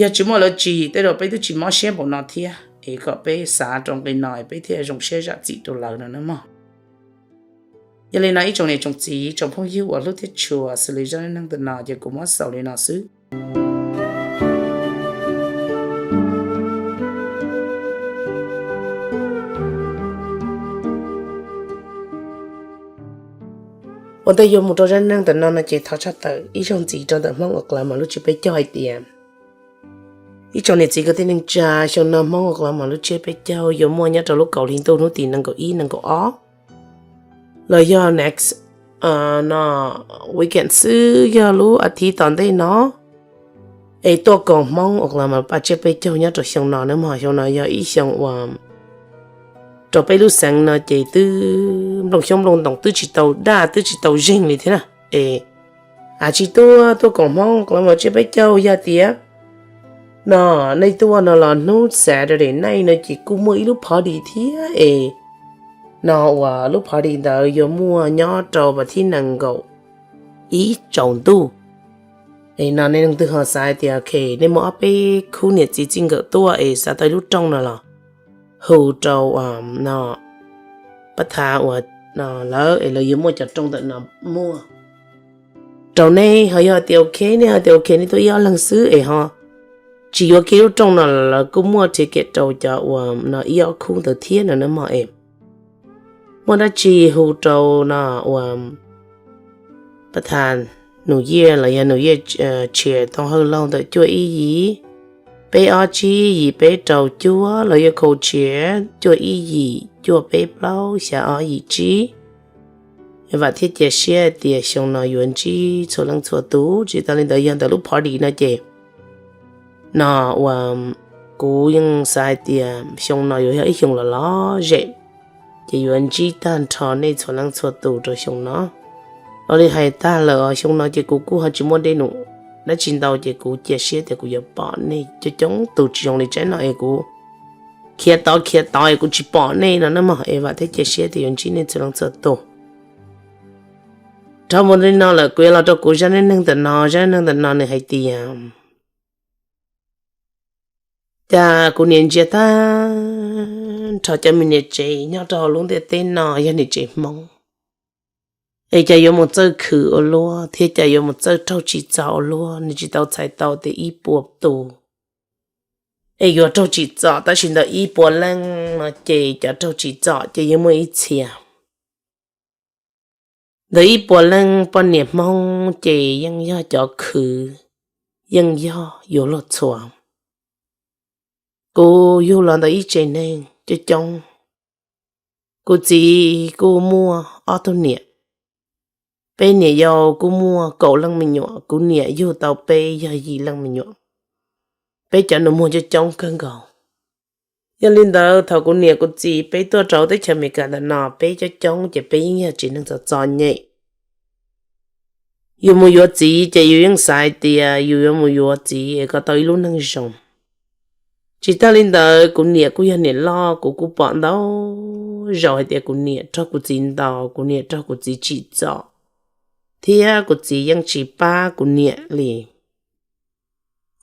Yog tsis muaj lawv tsim, tej zaum peb twb tsis mob siab npaum no thiab. Es kom peb xav rau nqi no peb thiaj zoo siab zam txim rau lawv no nawb mog. Yog li no ib tsoom niam tsoom txiv, tsoom phooj ywg uas hlub thiab tshua, xws li zaj neej neeg ntawm no ces kuv muab xaus li no xwb. Ua ntej yuav mus rau zaj neej ntawm no no ces thov tshaj tawm ib zaug ntxiv rau ntawm Hmoob Oklahoma lub tsiab peb caug hais tias, ib tsoom niam txiv kwv tij neej tsa, xyoo no Hmoob Oklahoma lub tsiab peb caug yuav muaj nyob rau lub kaum hli ntuj hnub tim nees nkaum ib nees nkaum ob los yog next no weekend xwb, yog lub as thiv tom ntej no. Es tuaj koom Hmoob Oklahoma lub tsiab peb caug nyob rau xyoo no nawb mog. Xyoo no yog ib xyoo uas rau peb lub xeev no ces twb nplooj xyoob nplooj ntoos twb tsis tau daj twb tsis tau zeeg li thiab na. Es a tsis tuaj, tuaj koom Hmoob Oklahoma lub tsiab peb caug yog tias no nej tuaj no los hnub Saturday night no ces kuj muaj ib lub party thiab es no uas lub party ntawd yuav muaj nyob rau vas thib nees nkaum ib tsaus ntuj. Es no nej leej twg ho xav hais tias ok nej muaj ob peb khub niam txiv txij nkawm tuaj es xav tau ib lub rooj no los hu rau no pab thav uas lawv es lawv yuav muaj cov rooj ntawm no muaj rau nej. Ho yog tias ok, nej hais tias ok nej tuaj ib ob leeg xwb es ho tsis yuav kiag lub rooj no los lawv kuj muaj ticket rau cov uas no ib ob khub ntawd thiab no nawb mog. Es muaj dab tsi hu rau no uas pab thav New Year los yog New Year cheer tau hawj laug ntawm cuaj ib yim peb ob tsib yim peb rau cuaj los yog co-chair cuaj ib yim cuaj peb plaub xya ob yim tsib. Vam thiab cia siab tias xyoo no yuav ntsib txhua leej txhua tus. Tsis tas li ntawd yog ntawm lub party no ces no uas kuv yeej xav hais tias xyoo no yuav yog ib xyoo los lom zem, ces yuav ntsib tag nrho nej txhua leej txhua tus rau xyoo no. Los li hais tag lawm os, xyoo no ces kuv kuj ho tsis muaj dej num dab tsi ntau ces kuv cia siab tias kuv yuav pom nej coob coob tus tsis zoo li tsaib no es kuv khiav tod khiav tod es kuv tsis pom nej no nawb mog. Es vam thiab cia siab tias yuav ntsib nej txhua leej txhua tus. Dhau mus li no lawm kuv yuav los rau kuv zaj neej neeg ntawm no. Zaj neej neeg ntawm no nws hais tias cas kuv niam ntsia tag nrho cov me niam tsev nyob rau hauv lub ntiaj teb no yog niam tsev Hmoob, es cas yuav mus txawj khwv ua luaj thiab cas yuav mus txawj raug tsim txom ua luaj. Nws tsis tau txhais tau tias ib puas tus, es yuav raug tsim txom, tab sis ntawm ib puas leej no ces cov raug tsim txom ces yeej muaj ib txhia. Ntawm ib puas leej poj niam Hmoob ces yeej yog cov khwv, yeej yog yuav luag txhua. Kuv yug los ntawm ib tsev neeg coob coob. Kuv txiv kuj muaj ob tug niam, peb niam yau kuj muaj kaum leej me nyuam, kuv niam yug tau peb yog yim leej me nyuam. Peb cov nus muag coob coob kawg nkaus. Yog li ntawd thaum kuv niam kuv txiv peb tuaj rau teb chaws Amelikas ntawm no peb coob coob ces peb yeej yog tsev neeg txom txom nyem. Yus mus yuav txiv ces yus yeej xav hais tias yus yuav mus yuav txiv es kom tau ib lub neej zoo. Tsis tas li ntawd kuv niam kuj yog niam loj, kuv kuj pom ntau zaus hais tias kuv niam raug kuv txiv ntaus, kuv niam raug kuv txiv tsim txom, thiab kuv txiv yeej tsis pab kuv niam li.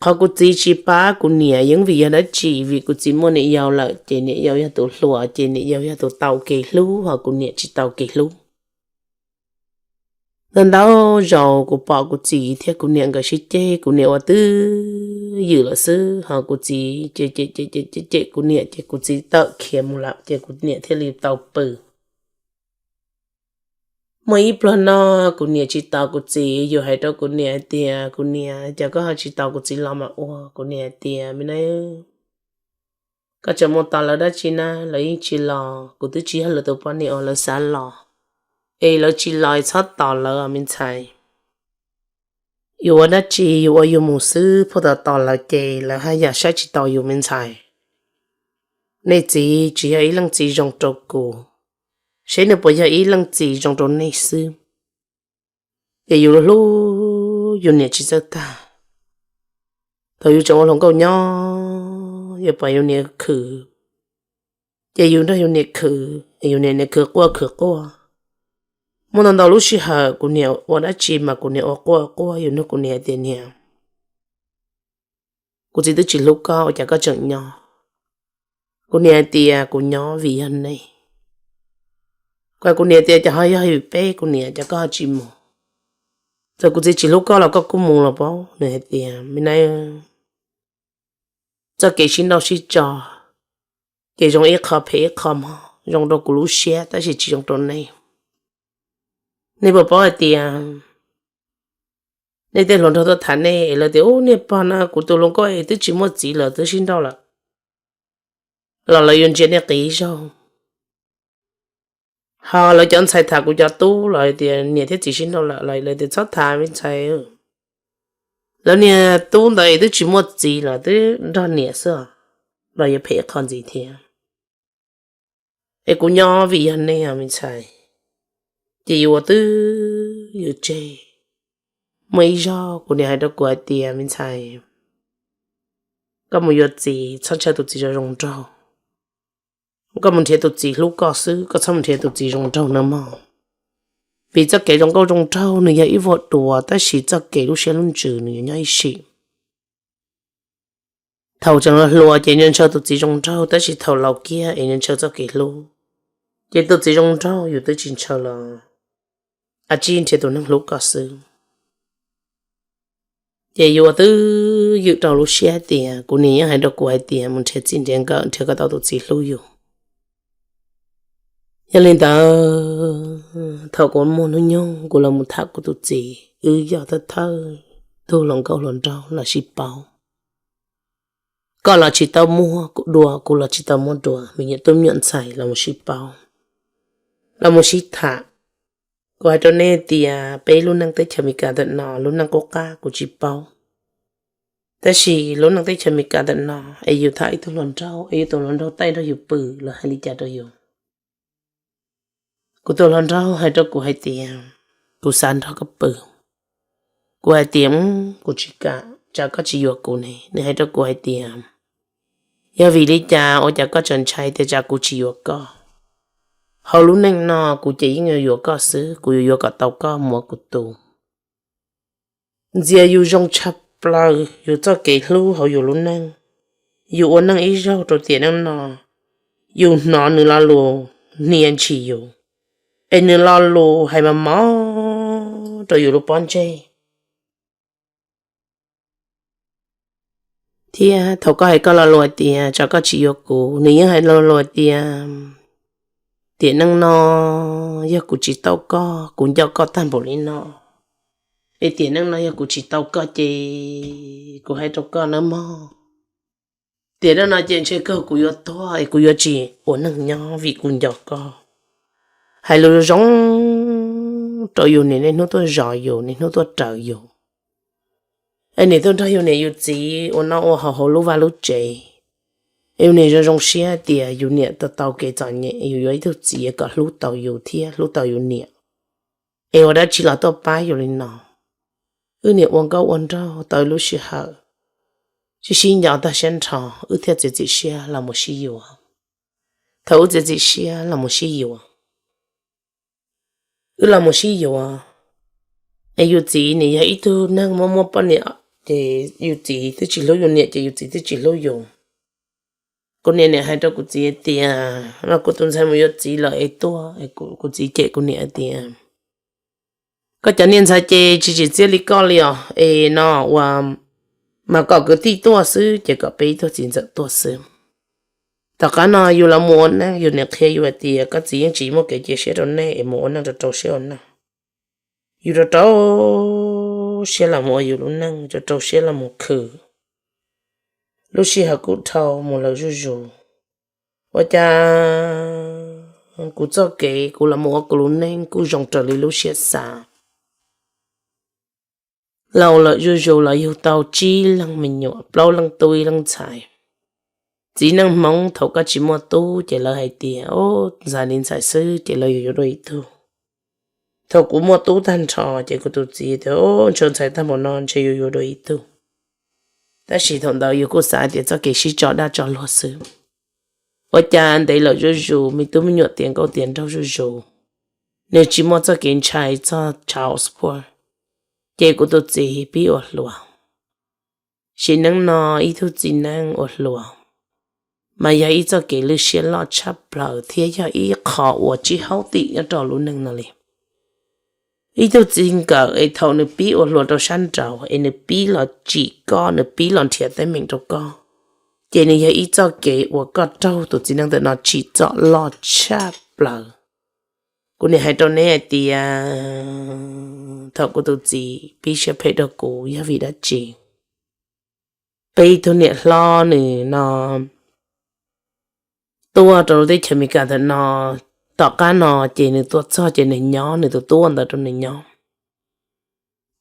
Qhov kuv txiv tsis pab kuv niam yeej vim yog dab tsi? Vim kuv txiv muaj niam yau lawm ces niam yau yog tus hluas ces niam yau yog tus tau kev hlub, ho kuv niam tsis tau kev hlub. Ntau ntau zaus kuv pom kuv txiv thiab kuv niam nkawd sib ceg, kuv niam ua twj ywm lawm xwb, ho kuv txiv cem cem cem cem kuv niam ces kuv txiv tawm khiav mus lawm ces kuv niam thiaj li tau pw. Muaj ib pluag no kuv niam tsis tos kuv txiv, yus hais rau kuv niam hais tias, kuv niam, cas koj ho tsis tos kuv txiv los mas ua? Kuv niam hais tias, me na, koj tseem mus tos lawv dab tsi na, lawv yeej tsis los, kuv twb tsis yog lawv tus poj niam uas lawv xav los, es lawv tsis los txhob tos lawv me ntxhais. Yus ua dab tsi yus ua yus mus xwb, pheej tos tos lawv ces lawv haj yam saib tsis taus yus me ntxhais. Nej txiv tsis yog ib leej txiv zoo rau kuv, seb nws puas yog ib leej txiv zoo rau nej xwb. Ces yus hlub yus niam tsis txawj tag. Thaum yus tseem ua hluas nkauj nyob, yus pom yus niam khwv, ces yus nrog yus niam khwv, yus niam niam khwv quaj khwv quaj. Muaj ntau ntau lub sij hawm kuv niam ua dab tsi mas kuv niam ua quaj quaj, yus nug kuv niam tias, Niam, kuv txiv twb tsis hlub koj ua cas koj tseem nyob? Kuv niam hais tias, Kuv nyob vim yog nej. Kuv hais kuv niam tias, Cas ho yog vim peb, kuv niam, cas koj ho tsis mus? Txawm kuv txiv tsis hlub koj los koj kuj mus los paub. Nws hais tias, Me na, txoj kev sib nrauj sib tso, ces zoo ib qho phem ib qho mog, zoo rau kuv lub siab tab sis tsis zoo rau nej. Nej puas paub hais tias nej tej hluas nraug tuaj tham nej es lawv tias, Ub, niag pog no kuv tus hluas nkauj es twb tsis muaj txiv lawm twb sib nrauj lawm, los lawv yuav ntsia nej qiv zaug. Ho lawv cov ntxhais tham kuv cov tub los tias niam thiab txiv sib nrauj lawm los lawv tias, Txhob tham me ntxhais, lawv niag tub ntawd es twb tsis muaj txiv los twb nrog niam xwb, los yuav phem qho ntxiv thiab. Es kuv nyob vim yog nej os me ntxhais. Ces yus ua twb yus tseg. Muaj ib zaug kuv niam hais rau kuv hais tias, Me ntxhais, koj mus yuav txiv txhob ntshaw tus txiv zoo zoo nraug. Koj mus nrhiav tus txiv hlub koj xwb, koj txhob mus nrhiav tus txiv zoo nraug nawb mog. Vim txoj kev zoo nkauj zoo nraug nws yog ib vuag duas, tab sis txoj kev lub siab lub ntsws nws yuav nyob ib sim. Thaum tseem hluas ces ntshaw tus txiv zoo nraug, tab sis thaum laus kiag es ntshaw txoj kev hlub. Ces tus txiv zoo nraug yus twb tsis ntshaw los a tsij nrhiav tus neeg hlub koj xwb. Ces yus ua twb ywm rau lub siab tias kuv niam yeej hais rau kuv hais tias mus nrhiav txij nrhiav nkawm nrhiav kom tau tus txiv hlub yus. Yog li ntawd, thaum kuv muaj hnub nyoog kuv los mus tham kuv tus txiv, wb yog thawj thawj tug hluas nkauj hluas nraug los sib paub. Koj los tsis tau muaj dua, kuv los tsis tau muaj dua, me nyuam tub me nyuam ntxhais los mus sib paub, los mus sib tham. Kuv hais rau nej tias peb lub neej teb chaws Amelikas ntawm no lub neej qub qab kuv tsis paub, tab sis lub neej teb chaws Amelikas ntawm no es yus tham ib tug hluas nraug es yus tus hluas nraug taij nrog yus pw los hais li cas rau yus. Kuv tus hluas nraug hais rau kuv hais tias, Kuv xav nrog koj pw. Kuv hais tias, Kuv tsis kam, tsam koj tsis yuav kuv ne. Nws hais rau kuv hais tias, Yog vim li cas ua cas koj tseem ntshai tias tsam kuv tsis yuav koj? Hauv lub neej no kuv ces yeej yuav yuav koj xwb, kuv yuav yuav kom tau koj mus ua kuv tus. Ntxias yus zoo tshaj plaws yus txoj kev hlub hauv yus lub neej. Yus ua neej ib zaug rau tiam neej no, yus hnov nws lo lus hnia ntshis yus, es nws lo lus hais mos mos rau yus lub pob ntseg. Thiab thaum koj hais koj lo lus hais tias tsam koj tsis yuav kuv, nws yeej hais lo lus hais tias, Tiam neej no yog kuv tsis tau koj, kuv nco koj tag npaum li no, es tiam neej no yog kuv tsis tau koj ces kuv hais rau koj nawb mog, tiam neej no ces ntshe kawg kuv yuav tuag es kuv yuav tsis ua neeg nyob vim kuv nco koj. Hais lus zoo rau yus, niaj hnub tuaj zov yus, niaj hnub tuaj raws yus, es niaj tuaj nrog yus niam yus txiv ua noj ua haus hauv lub vaj lub tsev. Es yus niam zoo zoo siab tias yus niam tau tau kev txom nyem, yus yuav ib tug txiv kom hlub tau yus thiab hlub tau yus niam. Es ua dab tsi los tuaj pab yus li no? Wb niam ua nkauj ua nraug tau ib lub sij hawm, sib sib nco tag siab nrho, wb thiaj txiav txim siab los mus sib yuav. Thaum wb txiav txim siab los mus sib yuav, wb los mus sib yuav, es yus txiv nws yog ib tug neeg muaj muaj poj niam, ces yus txiv twb tsis hlub yus niam ces yus txiv twb tsis hlub yus. Kuv niam niam hais rau kuv txiv hais tias, Los kuv tus ntxhais mus yuav txiv lawm es tuaj. Kuv txiv cem kuv niam hais tias, Koj cov niag ntxhais ces tsis tsim txiaj li koj li os, es no ua mas kom kwv tij tuaj xwb ces kom peb ib tug txiv ntxawm tuaj xwb. Tom qab no yus los mus ua neej, yus niam qhia yus hais tias koj txiv yeej tsis muaj kev cia siab rau nej es mus ua neej rau rau siab ua neej. Yus rau rau siab los mus ua yus lub neej, rau rau siab los mus khwv. Lub sij hawm kuj dhau mus lawm zuj zus. Ua cas kuv txoj kev kuv los mus ua kuv lub neej kuj zoo raws li lub siab xav. Laus lawm zuj zus los yug tau tsib leeg me nyuam, plaub leej tub ib leej ntxhais. Txiv neej Hmoob thaum koj tsis muaj tub ces lawv hais tias, o, ntxhais li ntxhais xwb ces lawv yuav yuav dua ib tug. Thaum kuv muaj tub tag nrho ces kuv tus txiv tias, ntshaw ntxhais tag npaum no ntshe yuav yuav dua ib tug. Tab sis thaum ntawd yus kuj xav tias txoj kev sib tso dag tso luag xwb. Ua cas ntev lawm zuj zus, me tub me nyuam tiav nkauj tiav nraug zuj zus, nws tsis muaj txoj kev ntshai txog child support, ces kuv tus txiv pib ua hluas. Sim neej no ib tug txiv neej ua hluas mas yog ib txoj kev lwj siab loj tshaj plaws thiab yog ib qho uas tsis haub tim nyob rau lub neej no li. Ib tug txiv nkawm es thaum nws pib ua hluas rau sab nraud es nws pib los tsim koj, nws pib los nrhiav teeb meem rau koj, ces nws yog ib txoj kev uas koj raug tus txiv neej ntawm no tsim txom loj tshaj plaws. Kuv niam hais rau neb hais tias thaum kuv tus txiv pib siab phem rau kuv yog vim dab tsi? Peb ib tug niam hlob nws no tuaj rau lub teb chaws Amelikas ntawm no, tom qab no ces nws tuaj txog ces nws nyob, nws tus tub ua ntawv rau nws nyob.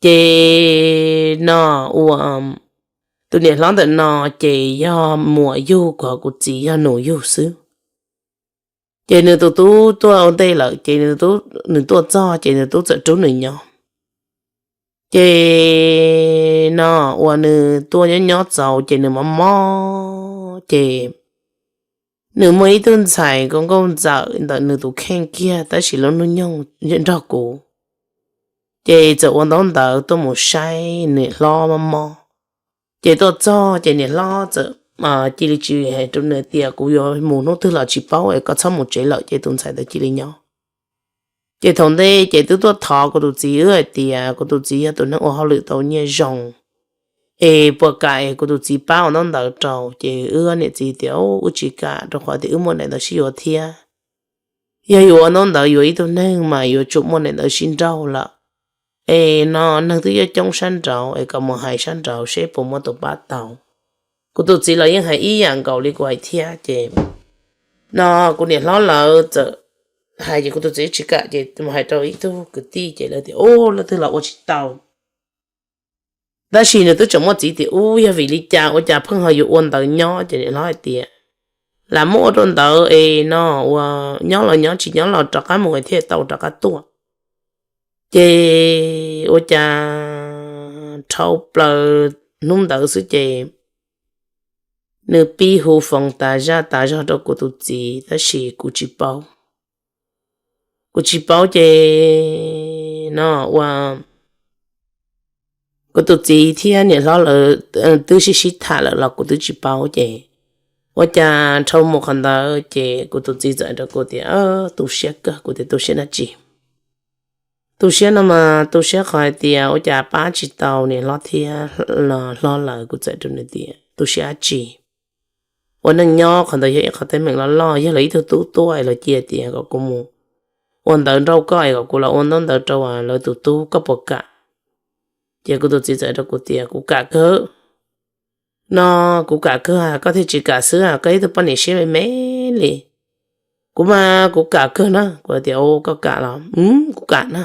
Ces no ua tus niam hlob ntawm no ces yog muam yug, kuv txiv yog nus yug xwb. Ces nws tus tub tuaj ua ntej lawm ces nws tuaj txog ces nws tub txawm rub nws nyob. Ces no uas nws tuaj nyob nyob txaus ces nws mob mob ces nws muaj ib tug ntxhais nkauj nkauj ntxawm ntawm nws tus kheej kiag tab sis lub hnub nyoog nrog kuv. Ces txawm ua ntaub ntawv tuaj mus saib niam hlob mob mob. Ces tuaj txog ces niam hlob txawm cia li tsis hais rau nws tias kuv yuav mus hnub twg los tsis paub es koj txhob mus tsev lawm, ces tus ntxhais ntawd cia li nyob. Ces thaum ntej ces twb tuaj thov kuv tus txiv wb hais tias kuv tus txiv yog tus neeg ua hauj lwm tau nyiaj zoo es puas kam es kuv tus txiv pab ua ntaub ntawv rau. Ces wb niam txiv tias wb tsis kam rau qhov tias wb muaj daim ntawv sib yuav thiab. Yog yuav ua ntaub ntawv yuav ib tug neeg mas yuav tsum muaj daim ntawv sib nrauj lawm. Es no neeg twb coob coob sab nraud es kom mus hais sab nraud seb puas muaj tus pab tau. Kuv tus txiv los yeej hais ib yam nkaus li kuv hais thiab ces no kuv niam hlob lawv txawm hais ces kuv tus txiv tsis kam ces mus hais rau ib tug kwv tij ces lawv tias ub, leej twg los ua tsis tau. Tab sis nws twb tseem muaj txiv tias ub, yog vim li cas ua cas pheej ho yuav ua ntawv nyob? Ces niam hlob hais tias lam muab ua rau ntawd es no ua nyob los nyob, tsis nyob los rov qab mus thiaj tau rov qab tuaj. Ces ua cas dhau plaws hnub ntawd xwb ces nws pib hu foos tas zaj tas zog rau kuv tus txiv tab sis kuv tsis paub. Kuv tsis paub ces no ua kuv tus txiv thiab niam hlob lawv twb sib sib tham lawm los kuv twb tsis paub ces ua cas dhau mus qhov ntawd ces kuv tus txiv txawm hais rau kuv tias tu siab kawg. Kuv tias tu siab dab tsi? Tu siab no mas tu siab qhov hais tias ua cas pab tsis tau niam hlob thiab hlob lawv. Kuv txawm rau nws tias tu siab dab tsi? Ua neej nyob qhov ntawd yog ib qhov teeb meem loj loj, yog lawv ib tug tub tuaj es lawv cia tias kom kuv mus ua ntawv nrauj koj es kom kuv los ua ntaub ntawv rau lawv tus tub, koj puas kam? Ces kuv tus txiv txawm rau kuv tias kuv kam kawg. No kuv kam kawg, koj thiaj tsis kam xwb, koj ib tug poj niam siab me me li. Kuv mas kuv kam kawg na. Kuv tias koj kam los? Kuv kam na.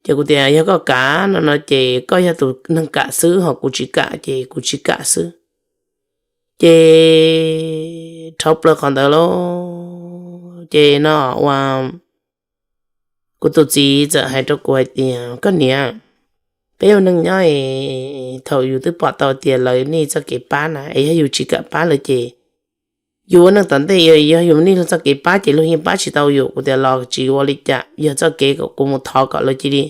Ces kuv tias yog koj kam no no ces koj yog tus neeg kam xwb, ho kuv tsis kam ces kuv tsis kam xwb. Ces dhau plaws qhov ntawd lauj, ces no ua kuv tus txiv txawm hais rau kuv hais tias koj niam, peb ua neej nyob es thaum yus twb pom tau tias lawv nej txoj kev pab na es yog yus tsis kam pab lawv ces yus ua neej tom ntej yog yus nej txoj kev pab ces luag yeej pab tsis tau yus. Kuv tias los tsis ua li cas, yog txoj kev kom kuv mus thov kom lawv cia li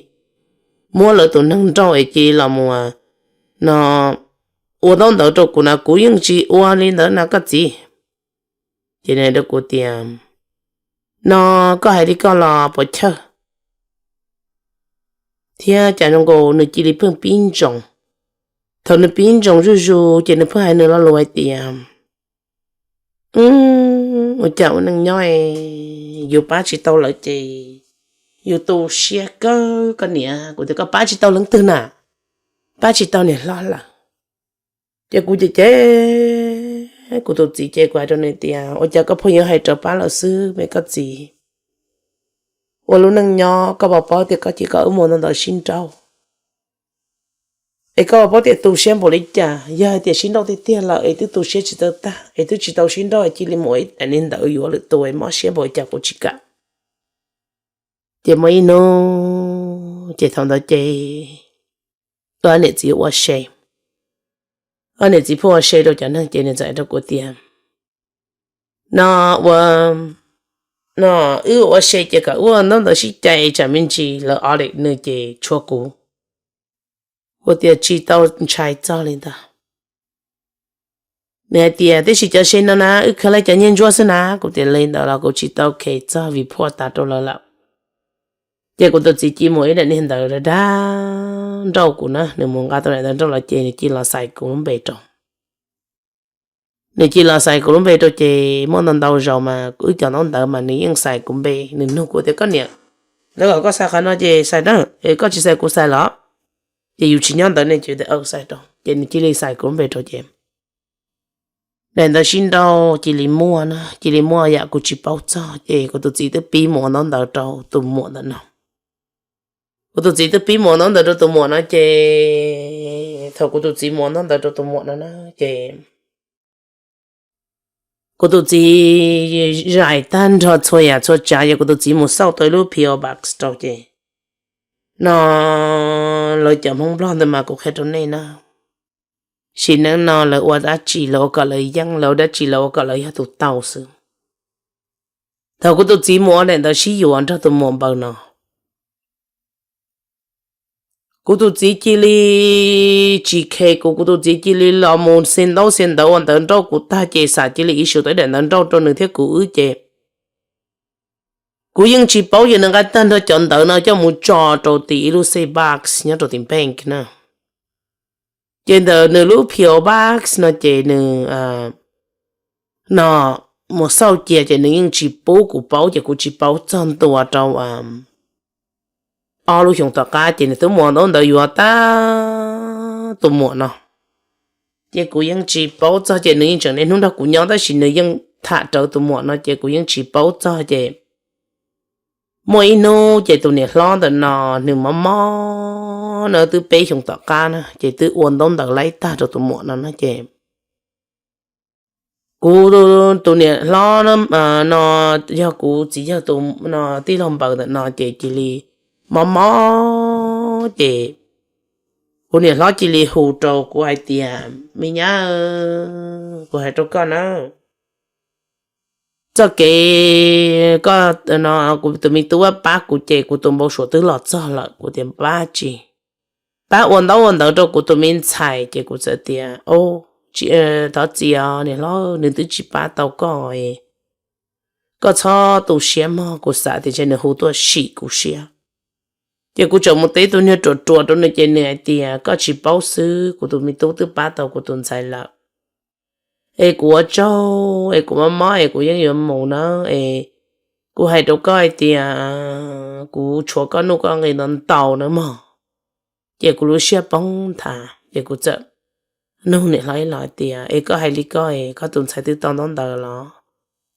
muab lawv tus neeg nrauj es cia li los mus no ua ntaub ntawv rau kuv na, kuv yeej tsis ua li ntawd na koj txiv. Ces nws hais rau kuv tias no koj hais li koj los puas chawj? Thiab cas zoo nkaus nws cia li pheej pib ntsoov. Thaum nws pib ntsoov zuj zus ces nws pheej hais nws lo lus hais tias ua cas ua neej nyob yus pab tsis tau lawv ces yus tu siab kawg koj niam. Kuv tias koj pab tsis tau leej twg na? Pab tsis tau niam hlob lawm. Ces kuv ces ces kuv tus txiv ces kuv hais rau nws tias ua cas koj pheej yuav hais rau pab lawv xwb me koj txiv? Ua lub neej nyob koj puas paub tias koj cia koj wb mus ntawd ntawd sib nrauj? Es koj paub tias tu siab npaum li cas? Yog hais tias sib nrauj tiag tiag lawm es twb tu siab tsis tau tag, es twb tsis tau sib nrauj, cia li mus ua ib daim niag ntawd yuav lwm tus es mob siab npaum li cas kuv tsis kam. Ces muaj ib hnub ces thaum ntawd ces wb niam txiv ua se, wb niam txiv pheej ua se rau cov neeg ces nws txawm hais rau kuv tias, no ua, no wb ua se ces kom wb ua ntaub ntawv sib cais tsam me ntsis lawv audit nws ces tshuav kuv. Kuv tias tsis tau ntshai txog li ntawd. Nws hais tias tiam sis cov se no na wb khaws lawv cov nyiaj ntsuab xwb na. Kuv tias li ntawd los kuv tsis tau kheev txog vim phuaj tas rau lawv lawm. Ces kuv tus txiv cia li mus ib daim niag ntawv dag nrauj kuv na, nws mus nqa tau daim ntawv nrauj los ces nws cia li los xais kuv lub npe rau. Nws cia li los xais kuv lub npe rau ces muaj ntau ntau zaus mas wb cov ntaub ntawv mas nws yeej xais kuv npe, nws nug kuv tias koj niam, lawv kom koj xais qhov no ces xais na, koj tsis xais kuv xais los? Ces yus tsis nyob ntawd ne, ces tias xais rau ces nws cia li xais kuv lub npe rau ces daim ntawv sib nrauj cia li muaj na, cia li muaj yam kuv tsis paub txog ces kuv tus txiv twb pib mus ua ntaub ntawv rau tus muam ntawm no. Kuv tus txiv twb pib mus ua ntaub ntawv rau tus muam no ces thaum kuv tus txiv mus ua ntaub ntawv rau tus muam no na ces kuv tus txiv zais tag nrho txhua yam txhua tsav, yog kuv tus txiv mus xauj tau ib lub P O Box rau ces, no lawv cov Hmoob Nplog ntawd mas kuv qhia rau nej na, sim neej no lawv ua dab tsi lawv ua kom lawv yeej, lawv ua dab tsi lawv ua kom lawv yog tus tau xwb. Thaum kuv tus txiv mus ua daim ntawv sib yuav nrog tus muam npaws no, kuv tus txiv cia li tsis khes kuv, kuv tus txiv cia li los mus xia ntaub xia ntawv ua ntawv nrauj kuv tag ces xam cia li issue tau ib daim ntawv nrauj rau nws thiab kuv wb ces kuv yeej tsis paub, ces nws nqa tag nrho cov ntawv no coj mus tso rau tim ib lub safe box nyob rau tim bank na. Ces ntawm nws lub P O Box no ces nws, no mus xauj cia ces nws yeej tsis pub kuv paub, ces kuv tsis paub txog ntua rau ob lub xyoos tom qab ces nws twb mus ntaub ntawv yuav tag tus muam no. Ces kuv yeej tsis paub txog, ces nws yeej tseem niaj hnub nrog kuv nyob tab sis nws yeej tham rawv tus muam no ces kuv yeej tsis paub txog ces muaj ib hnub ces tus niam hlob ntawm no nws mob mob na, twb peb xyoos tom qab na ces twb ua ntaub ntawv laib tag rau tus muam no na ces kuv tus niam hlob no yog kuv txiv yawg tus no tij laug npaws ntawm no ces cia li mob mob ces kuv niam hlob cia li hu rau kuv hais tias me nyab, kuv hais rau koj na, txoj kev koj, kuv tus me tub pab kuv ces kuv tus npau suav twb los txog lawm. Kuv tias pab tsi? Pab ua ntaub ua ntawv rau kuv tus me ntxhais ces kuv txawm tias thov txim os niam hlob, nws twb tsis pab tau koj, koj txhob tu siab mog, kuv xav tias ntshe nws hu tuaj sim kuv siab. Ces kuv tseem mus teb tus niag ruam ruam rau nws ces nws hais tias koj tsis paub xwb, kuv tus me tub twb pab tau kuv tus ntxhais lawm. Es kuv ua tsaug es kuv mob mob es kuv yeej yuav mus na, es kuv hais rau koj hais tias kuv tshuav koj nuj koj nqi ntau ntau na mog. Ces kuv lub siab poob nthav ces kuv txawm nug niam hlob ib los hais tias es koj hais li koj es koj tus ntxhais twb tau ntaub ntawv los?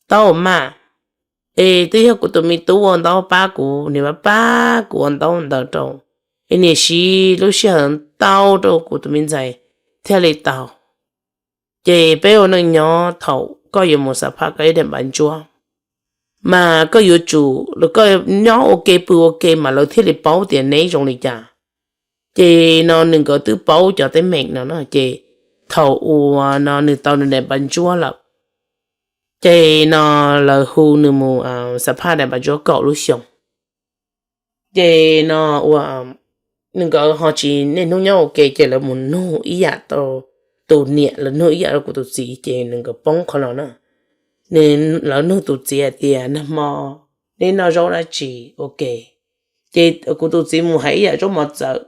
Tau mas, es twb yog kuv tus me tub ua ntaub pab kuv, nws pab kuv ua ntaub ntawv rau, es niam siv lub sij hawm ntau rau kuv tus me ntxhais thiaj li tau. Ces peb ua neej nyob thaum koj yuav mus xam phaj koj ib daim npav ntsuab, mas koj yuav tsum, koj nyob ua ke pw ua ke mas lawv thiaj li paub tias neb zoo li cas. Ces no nws nkawd twb paub cov teeb meem no na, ces thaum uas no nws tau nws daim npav ntsuab lawm, ces no lawv hu nws mus xam phaj daim npav ntsuab kaum lub xyoo. Ces no ua nws nkawd ho tsis niaj hnub nyob ua ke ces lawv mus nug ib yam rau tus niam, lawv nug ib yam rau kuv tus txiv ces nws nkawd poob qhov no na. Nws, lawv nug tus txiv hais tias nag hmo neb noj zaub dab tsi ua ke? Ces kuv tus txiv mus hais ib yam zaub mov txawv,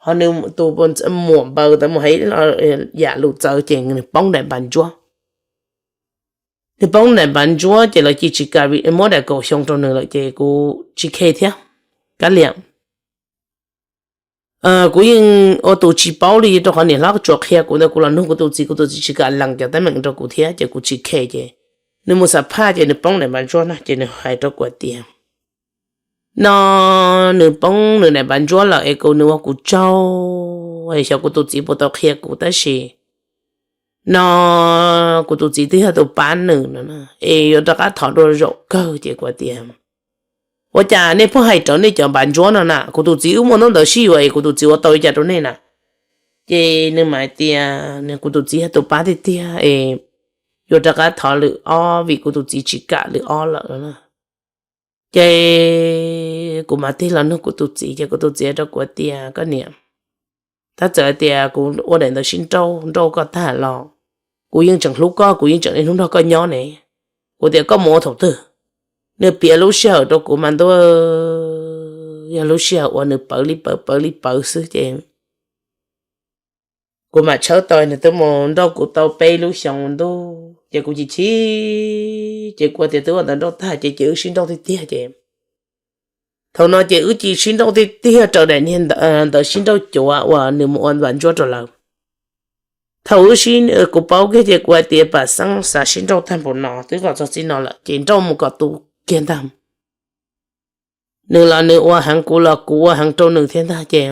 ho nws tus muam npaws ntawd mus hais yam lus txawv ces nws poob daim npav ntsuab. Nws poob daim npav ntsuab ces lawv cia tsis kam muab daim kaum xyoo rau nws lawm ces kuv tsis khe thiab. Kab liam, kuv yeej ua tus tsis paub li rau qhov niam hlob tsuas qhia kuv ntawd, kuv los nug kuv tus txiv, kuv tus txiv tsis kam lees cov teeb meem rau kuv thiab ces kuv tsis khe ces nws mus xam phaj ces nws poob daim npav ntsuab no ces nws hais rau kuv tias no nws poob nws daim npav ntsuab lawm es kuv, nws ua kuv tsaug xyov kuv tus txiv puas tau qhia kuv tab sis no kuv tus txiv twb yog tus pab nws no es yuav rov qab thov dua zaum kawg ces kuv tias, ua cas nej pheej hais raws nej cov npav ntsuab no na, kuv tus txiv wb muaj ntau ntawd sib yuav es kuv tus txiv ua tau li cas rau nej na? Ces nws mam hais tias kuv tus txiv yog tus pab tiag tiag es yuav rov qab thov lwm ob vim kuv tus txiv tsis kam lwm ob lawm no. Ces kuv mam tig los nug kuv tus txiv ces kuv tus txiv rau kuv tias, koj niam, tab txawm tias kuv ua daim ntawv sib nrauj nrauj koj tag los kuv yeej tseem hlub koj, kuv yeej tseem niaj hnub nrog koj nyob ne. Kuv tias koj mus ua thaum twg? Nws piav lub sij hawm rau kuv mas ntuj, yog lub sij hawm uas nws pawv li pawv pawv li pawv xwb ces kuv mam tshawb tau nws twb mus nrauj kuv tau peb lub xyoos ntuj ces kuv chim chim ces kuv tias twb ua ntawv nrauj tag ces ces wb sib nrauj tiag tiag ces thaum no ces wb cia sib nrauj tiag tiag raws daim niag ntawv sib nrauj cuav uas nws mus ua npav ntsuab rau lawv. Thaum wb sib, kuv paub kiag ces kuv hais tias pam xeeb xav sib nrauj tag npaum no twb kom txog txij no lawm ces nrauj mus kom tu kiag ntag. Nws los nws ua heev, kuv los kuv ua heev rau nws thiab ntag ces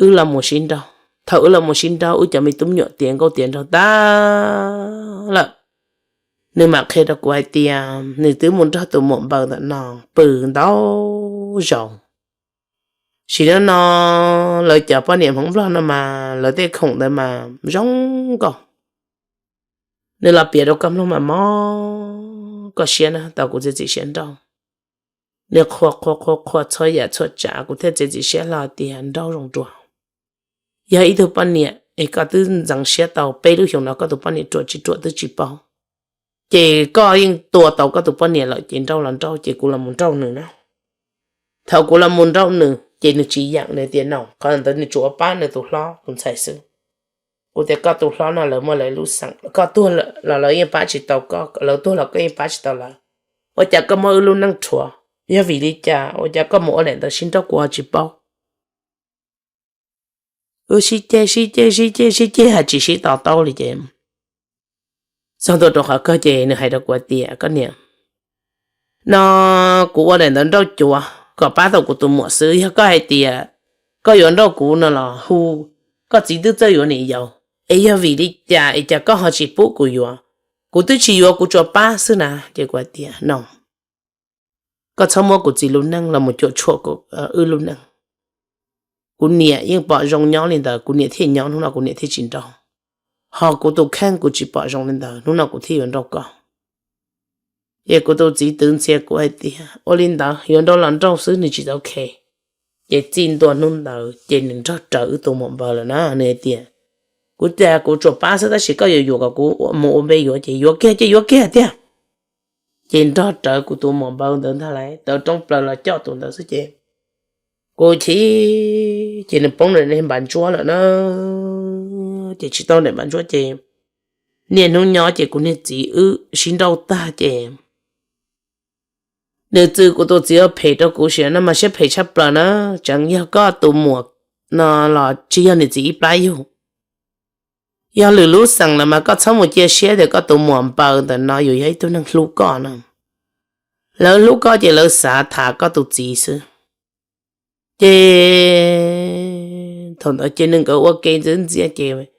wb los mus sib nrauj. Thaum wb los mus sib nrauj wb cov me tub me nyuam tiav nkauj tiav nraug tag lawm, nws mam qhia rau kuv hais tias nws twb mus nrog tus muam npaws ntawm no pw ntau zaus. Sim neej no lawv cov poj niam Hmoob Nplog no mas lawv tej khoom ntawd mas zoo nkauj. Nws los piav rau koj mloog mas mob koj siab na, tau kuv txiav txim siab nrauj. Nws qhuas qhuas qhuas qhuas txhua yam txhua tsav kuv thiaj txiav txim siab hlo tias nrauj zoo dua. Yog ib tug poj niam es koj twb ntxeev siab tau peb lub xyoos no koj tus poj niam ruam tsis ruam twb tsis paub, ces koj yeej tua tau koj tus poj niam lawm ces nrauj los nrauj ces kuv los mus nrauj nws na. Thaum kuv los mus nrauj nws ces nws tsis yeem, nws tias no qhov ntawd nws tsuas ua pab nws tus hlob tus ntxhais xwb. Kuv tias koj tus hlob no lawv muaj lawv lub xeem, koj tuag los lawv yeej pab tsis tau koj, lawv tuag los koj yeej pab tsis tau lawv. Ua cas koj muab wb lub neej rhuav? Yog vim li cas ua cas koj mus ua daim ntawv sib nrauj kuv ho tsis paub? Wb sib ceg sib ceg sib ceg sib ceg hais tsis sib to taub li ces txog ntua rau qhov kawg ces nws hais rau kuv tias koj niam, no kuv ua daim ntawv nrauj cuav kom pab tau kuv tus muam xwb, yog koj hais tias koj yuav nrauj kuv no los hu koj txiv twb txawj yuav niam yau, es yog vim li cas es cas koj ho tsis pub kuv yuav? Kuv twb tsis yuav, kuv tsuas pab xwb na. Ces kuv hais tias no, koj txhob muab kuv txiv lub neej los mus cuam tshuam wb lub neej. Kuv niam yeej pom zoo nyob li ntawd kuv niam thiaj nyob, hnub no kuv niam thiaj tsis nrauj. Ho kuv tus kheej kuv tsis pom zoo li ntawd hnub no kuv thiaj yuav nrauj koj. Ces kuv tus txiv twv ntxhias kuv hais tias ua li ntawd yuav nrauj los nrauj xwb, nws tsis tau khe. Ces txij ntua hnub ntawd ces nws nrog rawv wb tus muam npaws lawm na. Nws hais tias kuv tias kuv tsuas pab xwb tab sis koj yuav yuav kom kuv mus ua npe yuav ces yuav kiag ces yuav kiag tiag. Ces nrog rawv kuv tus muam npaws ntawd ntag lauj, tawv roob plaws los coj tus ntawd xwb ces kuv chim, ces nws poob nram npav ntsuab lawm na. Ces tsis tau nram npav ntsuab ces niaj hnub nyob ces kuv niag txiv wb sib nrauj tag ces nws txwv kuv tus txiv ua phem rau kuv sim no mas siab phem tshaj plaws na. Tseem yog koj tus muam no los tsis yog nws txiv ib plab yug. Yog lwm lub xeem lawm mas koj txhob mus cia siab tias koj tus muam npaws ntawm no yus yog ib tug neeg hlub koj no. Lawv hlub koj ces lawv xav tham koj tus txiv xwb. Ces thaum ntawd ces nws nkawd ua ke ntxias ntxias ces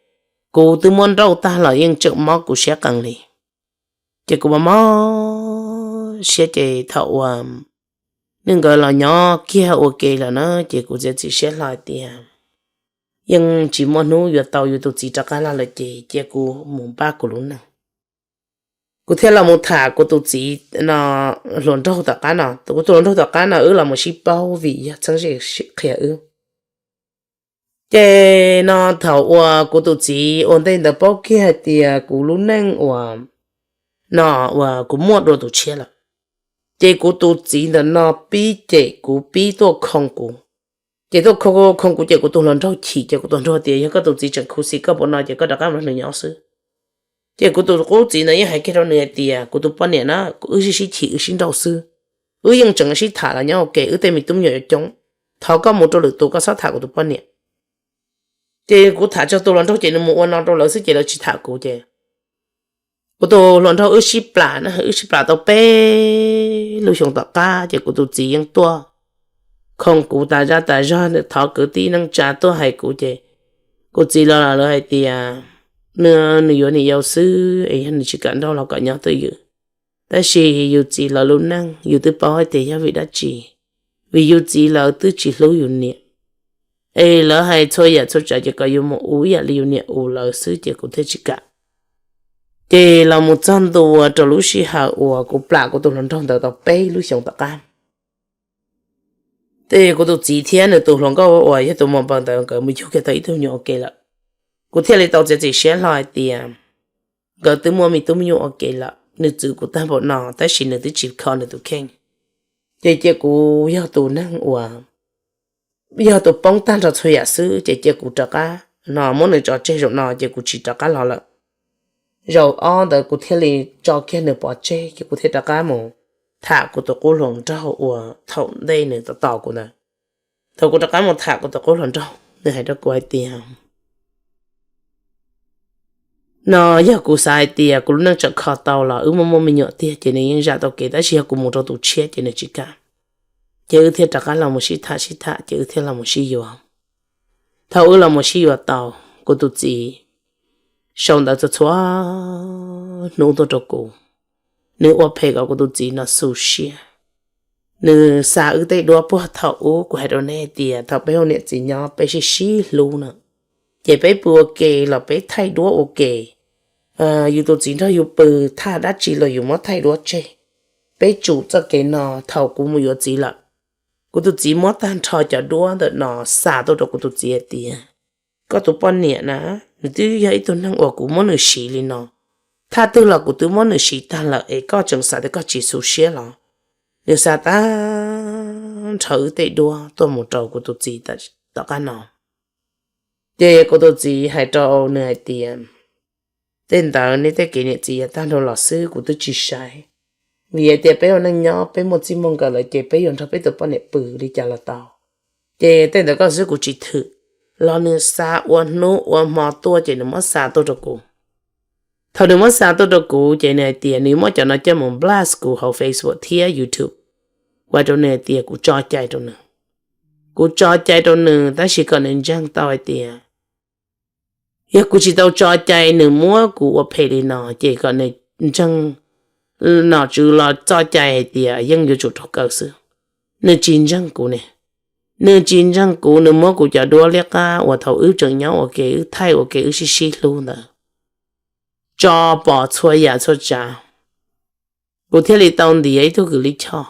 kuv twb muab nrauj tag los yeej tseem mob kuv siab qees li. Ces kuv mas mob siab ces thaum uas nws nkawd los nyob kiag ua ke lawm na ces kuv txiav txim siab hlo tias yeej tsis muaj hnub yuav tau yus tus txiv rov qab los lawm ces cia kuv mus npaj kuv lub neej. Kuv thiaj los mus tham kuv tus txiv no hluas nraug tom qab no. Kuv tus hluas nraug tom qab no wb los mus sib paub vim yog txheeb ze qhia wb. Ces no thaum uas kuv tus txiv ua ntej ntawd paub kiag hais tias kuv lub neej uas no uas kuv muaj dua tus tshiab lawm, ces kuv tus txiv ntawm no pib cem kuv, pib tuaj khoo kuv. Ces tuaj khoo khoo kuv ces kuv tus hluas nraug chim ces kuv tus hluas nraug tias yog koj tus txiv tseem khuv xim koj puas no ces koj rov qab mus nrog nws nyob xwb. Ces kuv tus qub txiv ntawd yeej hais kiag rau nws hais tias kuv tus poj niam na, wb sib sib chim wb sib nrauj xwb, wb yeej tseem sib tham los nyob ua ke, wb tej me tub me nyuam yuav coob. Thov koj mus rau lwm tus, koj txhob tham kuv tus poj niam. Ces kuv tham txog tus hluas nraug ces nws mus ua no rau lawv xwb ces lawv tsis tham kuv ces kuv tus hluas nraug wb sib plam na, wb sib plam tau peb lub xyoos tom qab ces kuv tus txiv yeej tuaj khoo kuv tas zaj tas zog, thov kwv tij neej tsa tuaj hais kuv ces Kuv txiv los lawv hais tias nws yuav niam yau xwb es yog nws tsis kam nrauj los kom nyob twj ywm. Tab sis yus txiv lawv lub neej yus twb paub hais tias yog vim dab tsi, vim yus txiv lawv twb tsis hlub yus niam, es lawv hais txhua yam txhua tsav ces kom yus mus ua ib yam li yus niam ua lawv xwb ces kuv thiaj tsis kam. Ces los mus txog ntua rau lub sij hawm uas kuv plam kuv tus hluas nraug ntawd tau peb lub xyoos tom qab, ces kuv tus txiv thiab nws tus hluas nkauj uas yog tus muam npaws ntawd nkawd mus yug kiag tau ib tug me nyuam ua ke lawm. Kuv thiaj li tau txiav txim siab hlo hais tias nkawd twb muaj me tub me nyuam ua ke lawm, nws txwv kuv tag npaum no tab sis nws twb tsis kho nws tus kheej, ces cia kuv yog tus neeg uas yog tus poob tag nrho txhua yam xwb ces cia kuv rov qab no muab nws tso tseg zaum no ces kuv tsis rov qab los lawm. Zaum ob ntawd kuv thiaj li tso kiag nws pov tseg ces kuv thiaj rov qab mus tham kuv tus qub hluas nraug uas thaum ntej nws tos tos kuv ntawd. Thaum kuv rov qab mus tham kuv tus qub hluas nraug, nws hais rau kuv hais tias, no yog kuv xav hais tias kuv lub neej tseem kho tau los wb muaj muaj me nyuam tiag ces nws yeej zam tau kev, tab sis yog kuv mus rau tus tshiab ces nws tsis kam. Ces wb thiaj rov qab los mus sib tham sib tham ces wb thiaj los mus sib yuav. Thaum wb los mus sib yuav tau, kuv tus txiv sau ntawv txhua txhua hnub tuaj rau kuv. Nws ua phem kom kuv tus txiv no xu siab. Nws xa wb tej duab puag thaum ub, kuv hais rau nej tias thaum peb ua niam txiv nyob peb sib sib hlub na, ces peb pw ua ke los peb thaij duab ua ke. Yus tus txiv nrog yus pw, thaj dab tsi los yus muab thaij duab tseg. Peb tsum txoj kev no. Thaum kuv mus yuav txiv lawm, kuv tus txiv muab tag nrho cov duab ntawm no xa tuaj rau kuv tus txiv hais tias, koj tus poj niam na, nws twb yog ib tug neeg uas kuv muab nws siv li no, thaj twg los kuv twb muab nws siv tag lawm es koj tseem xav tias koj tsis xu siab los? Nws xa tag nrho wb tej duab tuaj mus rau kuv tus txiv tom qab no. Ces kuv tus txiv hais rau nws hais tias, tej ntawd nej tej kev niam txiv yav tag nrho los xwb kuv twb tsis saib, vim hais tias peb ua neej nyob peb muaj txij muaj nkawm lawm ces peb yuav nrog peb tus poj niam pw li cas los tau. Ces tej ntawd koj xwb kuv tsis thwm. Los nws xa ua hnub ua hmo tuaj ces nws muab xa tuaj rau kuv. Thaum nws muab xa tuaj rau kuv ces nws hais tias nws muab cov no coj mus blast kuv hauv Facebook thiab YouTube. Kuv hais rau nws hais tias kuv tso cai rau nws. Kuv tso cai rau nws tab sis kom nws ntseeg tau hais tias yog kuv tsis tau tso cai nws muab kuv ua phem li no ces kom nws ntseeg nom tswv los txoj cai hais tias yeej yuav tsum raug kaw xwb. Nws tsis ntseeg kuv ne. Nws tsis ntseeg kuv, nws muab kuv cov duab liab qab uas thaum wb tseem nyob ua ke wb thaij ua ke wb sib sib hlub ntawd tso pom txhua yam txhua tsav. Kuv thiaj li tau ntiav ib tug kws lij choj,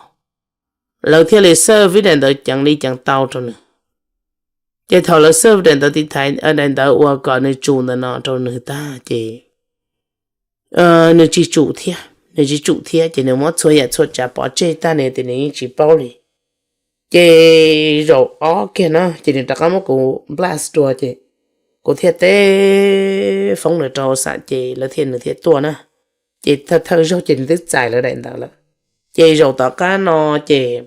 lawv thiaj li xawj vib daim ntawv ceev li ceev tau rau nws. Ces thaum lawv xawj daim ntawv tiv thaiv, daim ntawv uas kom nws tsum ntawm no rau nws tag ces nws tsis tsum thiab, nws tsis tsum thiab ces nws muab txhua yam txhua tsav pov tseg tag, nws tias nws yeej tsis paub li. Ces zaum ob kiag na ces nws rov qab muab kuv blast dua ces kuv thiaj teb foob nws rau xam ces lawv thiaj, nws thiaj tuaj na. Ces thawj zaug ces nws twb txais lawv daim ntawv lawm. Ces zaum tom qab no ces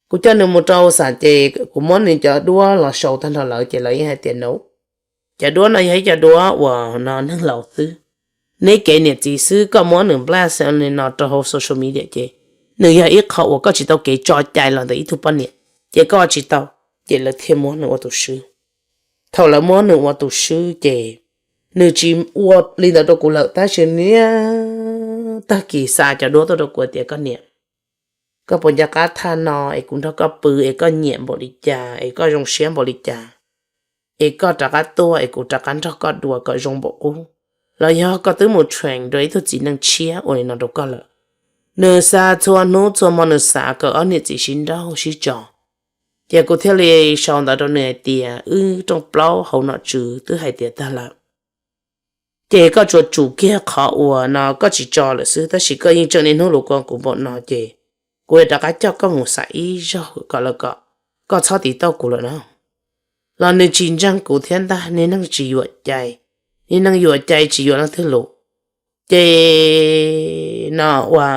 kuv coj nws mus rau xam ces kuv muab nws cov duab los sau tag nrho lawv ces lawv yeej hais tias no, cov duab no yog ib co duab uas no neeg laus xwb. Neb kev niam txiv xwb koj muab nws blast li no rau hauv social media ces nws yog ib qho uas koj tsis tau kev tso cai los ntawm ib tug poj niam, ces koj tsis tau. Ces lawv thiaj muab nws ua tus swb. Thaum lawv muab nws ua tus swb ces nws tsis ua li ntawd rau kuv lawm tab sis niaj tag kis xa cov duab tuaj rau kuv tias koj niam, koj puas nco qab thaj no es kuv nrog koj pw es koj nyiam npaum li cas es koj zoo siab npaum li cas, es koj rov qab tuaj es kuv rov qab nrog koj dua kom zoo npaum qub, los yog koj twb mus train rau ib tug txiv neej tshiab ua li no rau koj lawm. Nws xa txhua hnub txhua hmo nws xav kom ob niam txiv sib nrauj sib tso. Ces kuv thiaj li sau ntawv rau nws hais tias wb rooj plaub hauv nom tswv twb hais tias tag lawm, ces koj tsuas tsum kiag qhov uas no koj tsis tso lawm xwb, tab sis koj yeej tseem niaj hnub lus ko kuv npaum no ces kuv yuav rov qab coj koj mus xam ib zaug kom lawv kom koj txhob tiv tauj kuv lawm na. Los nws tsis ntseeg kuv thiab ntag, niag neeg tsis yuam cai, niag neeg yuam cai tsis yuav leej twg lus. Ces no ua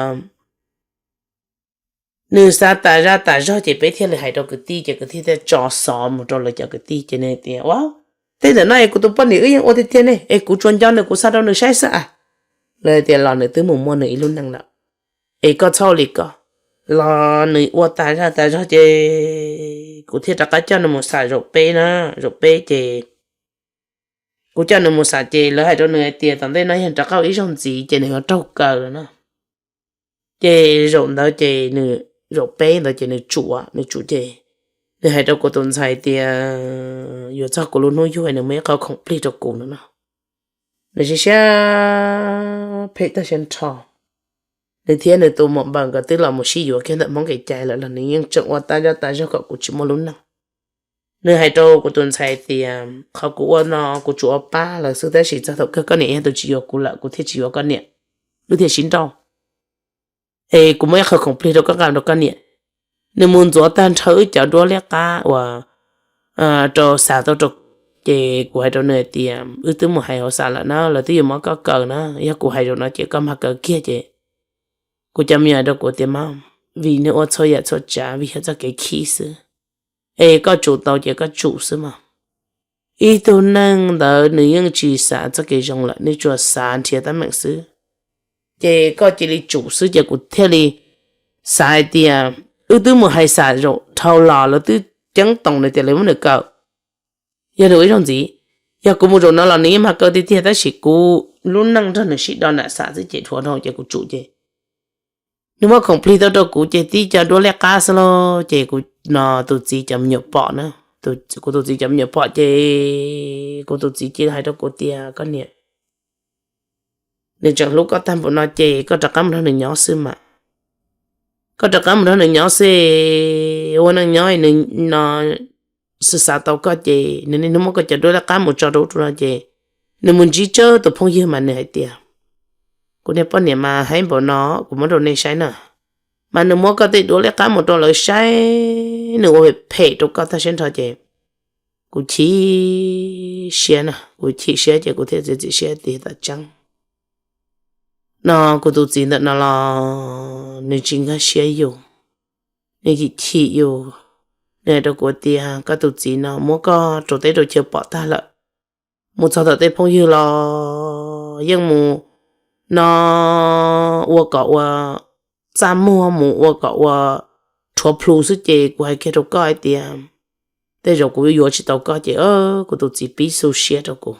nws xav tas zaj tas zog ces peb thiaj li hais rau kwv tij ces kwv tij thiaj tso xov mus rau lawv cov kwv tij ces nws tias ua, tej ntawm no es kuv tus poj niam wb yeej ua tiag tiag ne es kuv tsuas nco nws kuv xa rau nws saib xwb a. Lawv tias los nws twb mus muaj nws ib lub neej lawm, es koj txhob ua li ko. Los nws ua tas zaj tas zog ces kuv thiaj rov qab coj nws mus xam zaum peb na, zaum peb ces Kuv coj nws mus xav ces lawv hais rau nws hais tias tom ntej no yog rov qab ua ib zaug ntxiv ces nws yuav raug kaw lawm no. Ces zaum ntawd ces nws, zaum peb ntawd ces nws tsum, nws tsum ces nws hais rau kuv tus ntxhais tias yuav txog kuv lub hnub yug nws muaj ib qho khoom plig rau kuv no no. Nws siab siab phem tag siab nrho. Nws thiab nws tus muam npaws nkawd twb los mus sib yuav kiag ntawm Hmoob kev cai lawm los nws yeej tseem ua tab zoj tab zog kom kuv tsis muaj lub neej. Nws hais rau kuv tus ntxhais tias qhov kuv ua no kuv tsuas ua pab lawv xwb tab sis txog thaum kawg koj niam yog tus tsis yuav kuv lawm kuv thiaj tsis yuav koj niam, wb thiaj sib nrauj. Es kuv muaj ib qho khoom plig rau koj nqa rau koj niam. Nws mus ntxuav tag nrho wb cov duab liab qab uas rau xav tau rau, ces kuv hais rau nws hais tias wb twb mus hais hauv xav lawm na, lawv twb yuav muab koj kaw na, yog kuv hais zaum no ces koj mag kaw kiag ces kuv cov me nyuam hais rau kuv tias mas vim nws ua txhua yam txhua tsav vim yog txoj kev khib xwb, es koj tsum tau ces koj tsum xwb mas. Ib tug neeg ntawd nws yeej tsis xav txoj kev zoo lawm, nws tsuas xav nrhiav teeb meem xwb. Ces koj cia li tsum xwb ces kuv thiaj li xav hais tias wb twb mus hais xam zaum dhau los lawv twb ceeb toom nws tias lawv muab nws kaw. Yog nws ua ib zaug ntxiv, yog kuv mus zaum no los nws yeej mag kaw tiag tiag tab sis kuv lub neej nrog nws sib do nam xam xwb ces dhuav dhau ces kuv tsum ces nws muab khoom plig tau rau kuv ces tib co duab liab qab xwb lauj. Ces kuv no tus txiv cov me nyuam pom na, kuv tus txiv cov me nyuam pom ces kuv tus txiv cia li hais rau kuv tias koj niam, nws tseem hlub koj tag npaum no ces koj rov qab mus nrog nws nyob xwb mas. Koj rov qab mus nrog nws nyob xwb, ua neej nyob nws no xav xav tau koj ces nws niaj hnub muab koj cov duab liab qab mus tso rau ub rau no ces nws mus ntsib tsawg tus phooj ywg mas nws hais tias kuv niag poj niam mas heev npaum no kuv muab rau nej saib na. Mas nws muab koj tej duab liab qab mus rau lawv saib, nws ua phem rau koj tag siab nrho ces kuv chim siab na, kuv chim siab ces kuv thiaj txiav txim siab tias tam tseeb no kuv tus txiv ntawm no los nws tsis nkag siab yus, nws chim chim yus. Nws hais rau kuv tias koj tus txiv no muab koj rau teb rau chaw pom tag lawm, mus txog tom tej phooj ywg los yeej mus no ua kom ua txaj muag, mus ua kom ua rhuav plhu xwb ces kuv hais kiag rau koj hais tias tej zaum kuv yuav tsis tau koj ces kuv tus txiv pib xu siab rau kuv.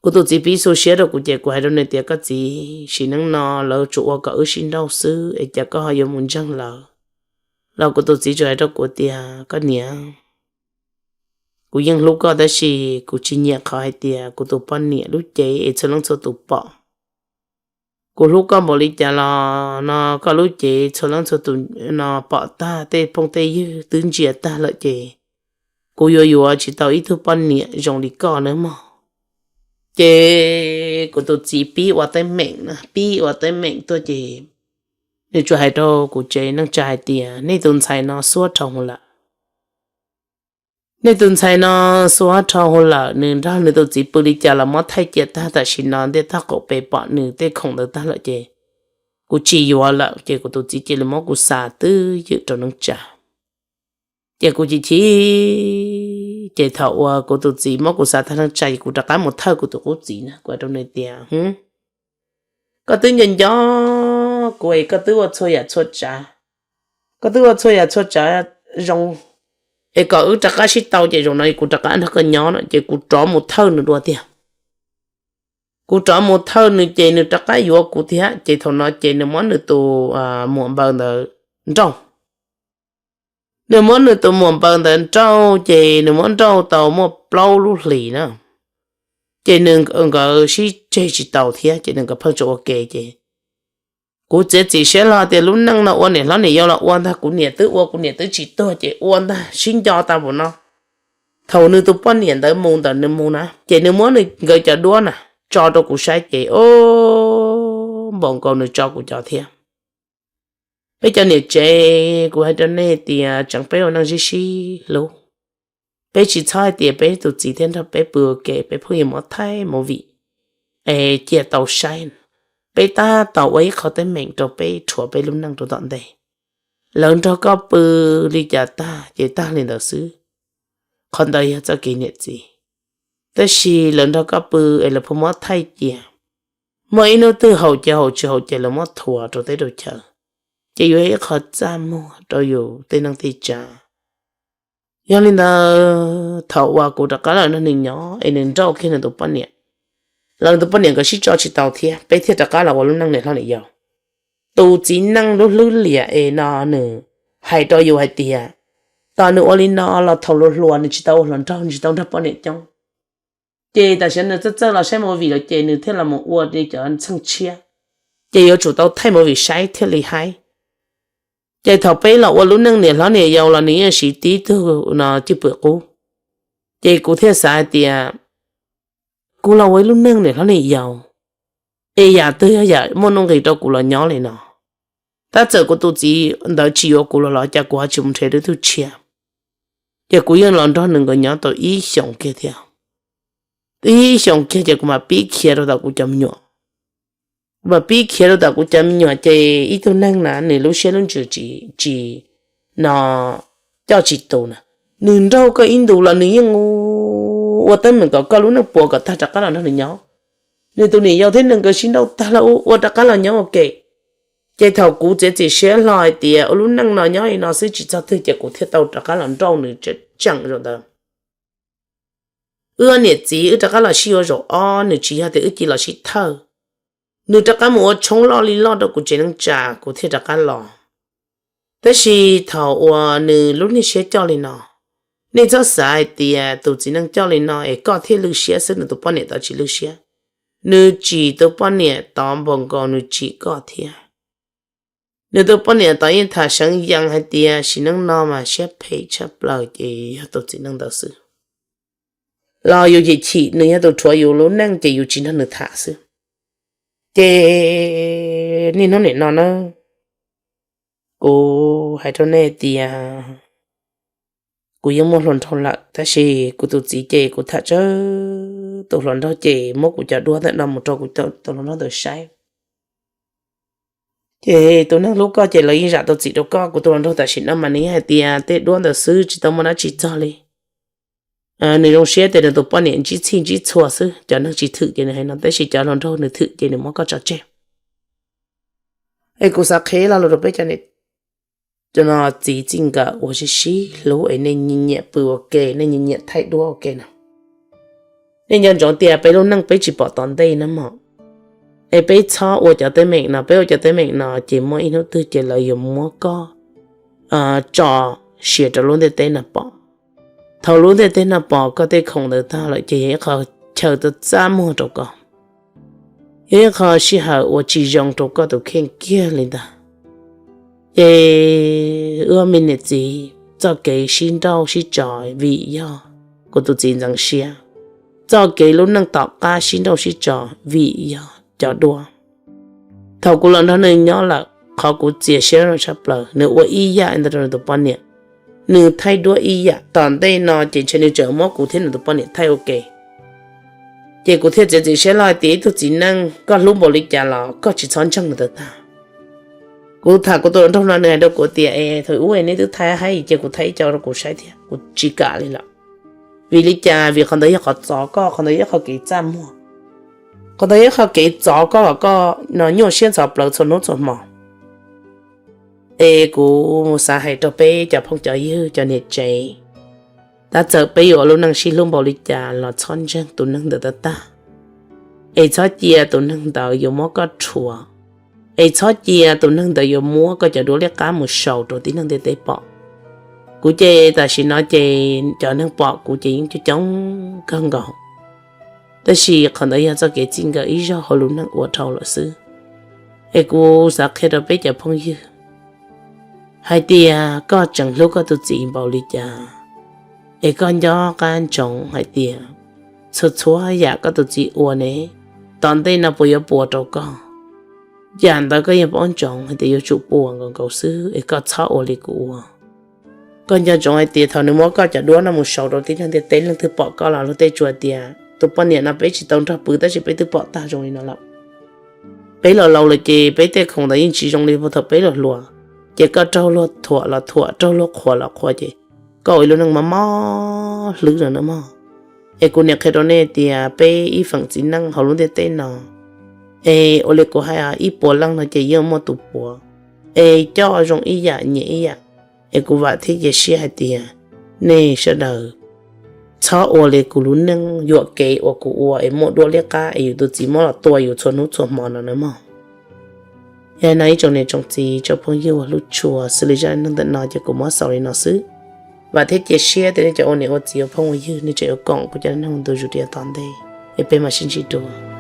Kuv tus txiv pib xu siab rau kuv ces kuv hais rau nws tias koj txiv, sim neej no lawv tsuas ua kom wb sib nrauj xwb es cas koj ho yuav mus ntseeg lawv? Los kuv tus txiv tsuas hais rau kuv tias koj niam, kuv yeej hlub koj tab sis kuv tsis nyiam qhov hais tias kuv tus poj niam lub cev es txhua leej txhua tus pom. Kuv hlub koj npaum li cas los no koj lub cev txhua leej txhua tus no pom tag, tej phooj tej ywg twb ntsia tag lawm ces kuv yuav yuav tsis tau ib tug poj niam zoo li koj nawb mog. Ces kuv tus txiv pib ua teeb meem, pib ua teeb meem tuaj ces nws tsuas hais rau kuv tsev neej tsa hais tias nej tus ntxhais no xuab rau hwv lawm. Nej tus ntxhais no xuab rau hwv lawm, nws nrog nws tus txiv pw li cas los muab thaij cia tag, tam sim no ntiaj teb qaum pem pom nws tej khoom ntawd tag lawm ces kuv tsis yuav lawm. Ces kuv tus txiv cia li muab kuv xa twj ywm rau neej tsa. Ces kuv chim chim, ces thaum uas kuv tus txiv muab kuv xa tag neej tsa ces kuv rov qab mus thawj kuv tus qub txiv na, kuv hais rau nws tias koj twb nco nco kuv es koj twb ua txhua yam txhua tsav, koj twb ua txhua yam txhua tsav zoo es kom wb rov qab sib tau ces zaum no kuv rov qab nrog koj nyob no ces kuv rov mus thawj nws dua tiag. Kuv rov mus thawj nws ces nws rov qab yuav kuv thiab ces thaum no ces nws muab nws tus muam npaws ntawd nrauj. Nws muab nws tus muam npaws ntawd nrauj ces nws muab nrauj tau muaj plaub lub hlis na, ces nws nkawd sib tseg tsis tau thiab ces nws nkawd pheej tsis ua ke ces kuv txiav txim siab hlo tias lub neej no ua niam hlob niam yau los ua ntag, kuv niam twb ua kuv niam twb tsis tuag ces ua ntag, sib nco tau npaum no. Thaum nws tus poj niam ntawd mus ntawm nws mus na ces nws muab nws nkawd cov duab na tso rau kuv saib ces o, npaum nkaus nws tso kuv cov thiab. Peb cov niam tsev, kuv hais rau nej tias tseem peb ua neej sib sib hlub, peb tsis txhob hais tias peb tus txiv thiab nrog peb pw ua ke, peb pheej yuav muab thaij movie es cia tau saib. Peb tab tom ua ib qho teeb meem rau peb rhuav peb lub neej rau tom ntej. Lawv nrog koj pw li cas tag ces tag li ntawd xwb, qhov ntawd yog txoj kev niam txiv. Tab sis lawv nrog koj pw es lawv pheej muab thaij cia, muaj ib hnub twg haus ces haus tsis haus ces lawv muab thuav rau teb rau chaw, ces yuav ib qho txaj muag rau yus tej neej tej tsav. Yog li ntawd thaum uas kuv rov qab los nrog nws nyob es nws nrauj kiag nws tus poj niam, los nws tus poj niam nkawd sib tso tsis tau thiab, peb thiaj rov qab los ua lub neej niam hlob niam yau. Tus txiv neej lub hlwb liam es no nws hais rau yus hais tias, tos nws ua li no los thaum hluas hluas nws tsis tau ua hluas nraug, nws tsis tau nrog poj niam coob. Ces tam sim no nws txawj txawj los saib movie lawm ces nws thiaj los mus ua li cov txheej tshiab, ces yuav tsum tau thaij movie saib thiaj li haib. Ces thaum peb los ua lub neej niam hlob niam yau los nws yeej siv tib tug no cwj pwm qub. Ces kuv thiaj xav hais tias kuv los ua ib lub neej niam hlob niam yau, es yam twg yog yam muaj nuj nqis rau kuv los nyob li no. Tab txawm kuv tus txiv ntawd tsis yuav kuv los los cas kuv ho tsis mus nrhiav lub tug tshiab. Ces kuv yeej los nrog nws nkawd nyob tau ib xyoos kiag thiab. Ib xyoos kiag ces kuv mam pib khiav rau tom kuv cov me nyuam. Kuv mam pib khiav rau tom kuv cov me nyuam ces ib tug neeg na nws lub siab lub ntsws tsis, tsis no coj tsis tus na. Nws nrauj koj ib ntus los nws yeej ua teeb meem kom koj lub neej puas kom tag rov qab los nrog nws nyob. Nws tus niam yau thiab nws nkawd sib nrauj tag lawm ua rov qab los nyob ua ke. Ces thaum kuv txiav txim siab hlo hais tias ua lub neej no nyob li no xwb tsis txog twg ces kuv thiaj tau rov qab los nrauj nws tseem zaum ntawd. Wb niam txiv wb rov qab los sib yuav zaum ob, nws tsis yog tias wb cia los sib thawj. Nws rov qab mus ua tshoob loj li loj rau kuv tsev neej tsa kuv thiaj rov qab los. Tab sis thaum uas nws lub niag siab coj li no, nej txhob xav hais tias tus txiv neej coj li no es koj thiaj lwj siab xwb, nws tus poj niam tod tsis lwj siab. Nws tsim tus poj niam tod npaum nkaus nws tsim koj thiab. Nws tus poj niam tod yeej tham seev yees hais tias sim neej no mas siab phem tshaj plaws ces yog tus txiv neej ntawd xwb. Los yus chim chim nws yog tus rhuav yus lub neej ces yus tsis nrog nws tham xwb. Ces niaj hnub nim no na, kuv hais rau nej tias kuv yeej muaj hluas nraug lawm tab sis kuv tus txiv ces kuv tham tsawg tus hluas nraug ces muab kuv cov duab ntawm no mus rau kuv tus hluas nraug ntawd saib. Ces tus neeg hlub koj ces lawv yeej zam tau txim rau koj. Kuv tus hluas nraug tam sim no mas nws yeej hais tias tej duab ntawd xwb tsis tau muaj dab tsi txog li. Nws zoo siab tias nws tus poj niam ntsib txhij ntsib txhua xwb, cov neeg tsis thwm ces nws hais no, tab sis cov hluas nraug nws thwm ces nws muab koj tso tseg. Es kuv xav qhia lo lus rau peb cov niam txiv txij nkawm uas sib sib hlub es nej nyiam pw ua ke, nej nyiam thaij duab ua ke no. Nej nco ntsoov tias peb lub neej peb tsis pom tom ntej na mog. Es peb txhob ua cov teeb meem no, peb ua cov teeb meem no ces muaj ib hnub twg ces lawv yuav muab koj tso sia rau lub ntiaj teb no pom. Thaum lub ntiaj teb no pom koj tej khoom ntawd tag lawm ces yog ib qho chaw txaj muag rau koj, yog ib qho sij hawm uas tsis zoo rau koj tus kheej kiag li ntag. Ces wb me niam txiv txoj kev sib nrauj sib tso vim yog kuv tus txiv ntxeev siab, txoj kev lub neej tom qab sib nrauj sib tso vim yog cov duab. Thaum kuv los nrog nws nyob lawm, qhov kuv txias siab rau tshaj plaws nws ua ib yam ntawd rau nws tus poj niam. Nws thaij duab ib yam, tom ntej no ces ntshe nws tseem muab kuv thiab nws tus poj niam thaij ua ke. Ces kuv thiaj txiav txim siab loj hais tias ib tug txiv neej koj hlub npaum li cas los koj tsis txhob ntseeg nws tag tag. Kuv tham kuv tus hluas nraug no nws hais rau kuv tias es thaum ub neb twb thaij haib ces kuv thaij ib co rau kuv saib thiab kuv tsis kam li lawm. Vim li cas? Vim qhov ntawd yog qhov txov koj, qhov ntawd yog qhov kev txaj muag, qhov ntawd yog qhov kev txov koj kom koj no nyuaj siab ntxhov plawv txhua hnub txhua hmo. Es kuv mus xav hais rau peb cov phooj cov ywg cov niam tsev, tab txawm peb yuav ua lub neej sib hlub npaum li cas los txhob ntseeg tus neeg ntawd tag tag. Es txhob cia tus neeg ntawd yuav muab koj rhuav. Es txhob cia tus neeg ntawd yuav muab koj cov duab liab qab mus sau rau tib neeg ntiaj teb pom. Kuv ces tam sim no ces cov neeg pom kuv ces yeej coob coob kawg nkaus. Tab sis qhov ntawd yog txoj kev txij nkawm ib zaug hauv lub neej ua dhau lawm xwb. Es kuv xav qhia rau peb cov phooj ywg hais tias koj tseem hlub koj tus txiv npaum li cas, es koj nco qab ntsoov hais tias txhua txhua yam koj tus txiv ua ne, tom ntej no puas yuav puas rau koj. Yam ntawd koj yeej paub ntsoov hais tias yuav tsum puas nkaus nkaus xwb es koj txhob ua li kuv ua. Koj nco ntsoov hais tias thaum nws muab koj cov duab no mus sau rau tib neeg ntiaj teb, leej twg pom koj los luag tej tsuas tias tus poj niam no peb tsis tau nrog pw tab sis peb twb pom tag zoo li no lawm. Peb los laus lawm ces peb tej khoom ntawd yeej tsis zoo li thaum peb los hluas. Ces koj raug luag thuam los thuam, raug luag qhuas los qhuas ces koj ua ib lub neej mob mob hlwb no na mog. Es kuv niam qhia rau nej tias peb ib feem txiv neej hauv lub ntiaj teb no, es ua li kuv hais ib puas leej no ces yeej muaj tus puav, es coj zoo ib yam nyiam ib yam. Es kuv vam thiab cia siab hais tias nej sawv daws txhob ua li kuv lub neej yuam kev uas kuv ua es muaj duab liab qab es yus tus txiv muab los tua yus txhua hnub txhua hmo no nawb mog. Yog li no ib tsoom niam tsoom txiv tsoom phooj ywg uas hlub tshua, xws li zaj neej ntawm no ces kuv muab xaus li no xwb. Vam thiab cia siab tias nej cov ua niam ua txiv ua phooj ua ywg nej tseem yuav koom kuv cov neej ntu zus rau yav tom ntej, es peb mam sib ntsib dua.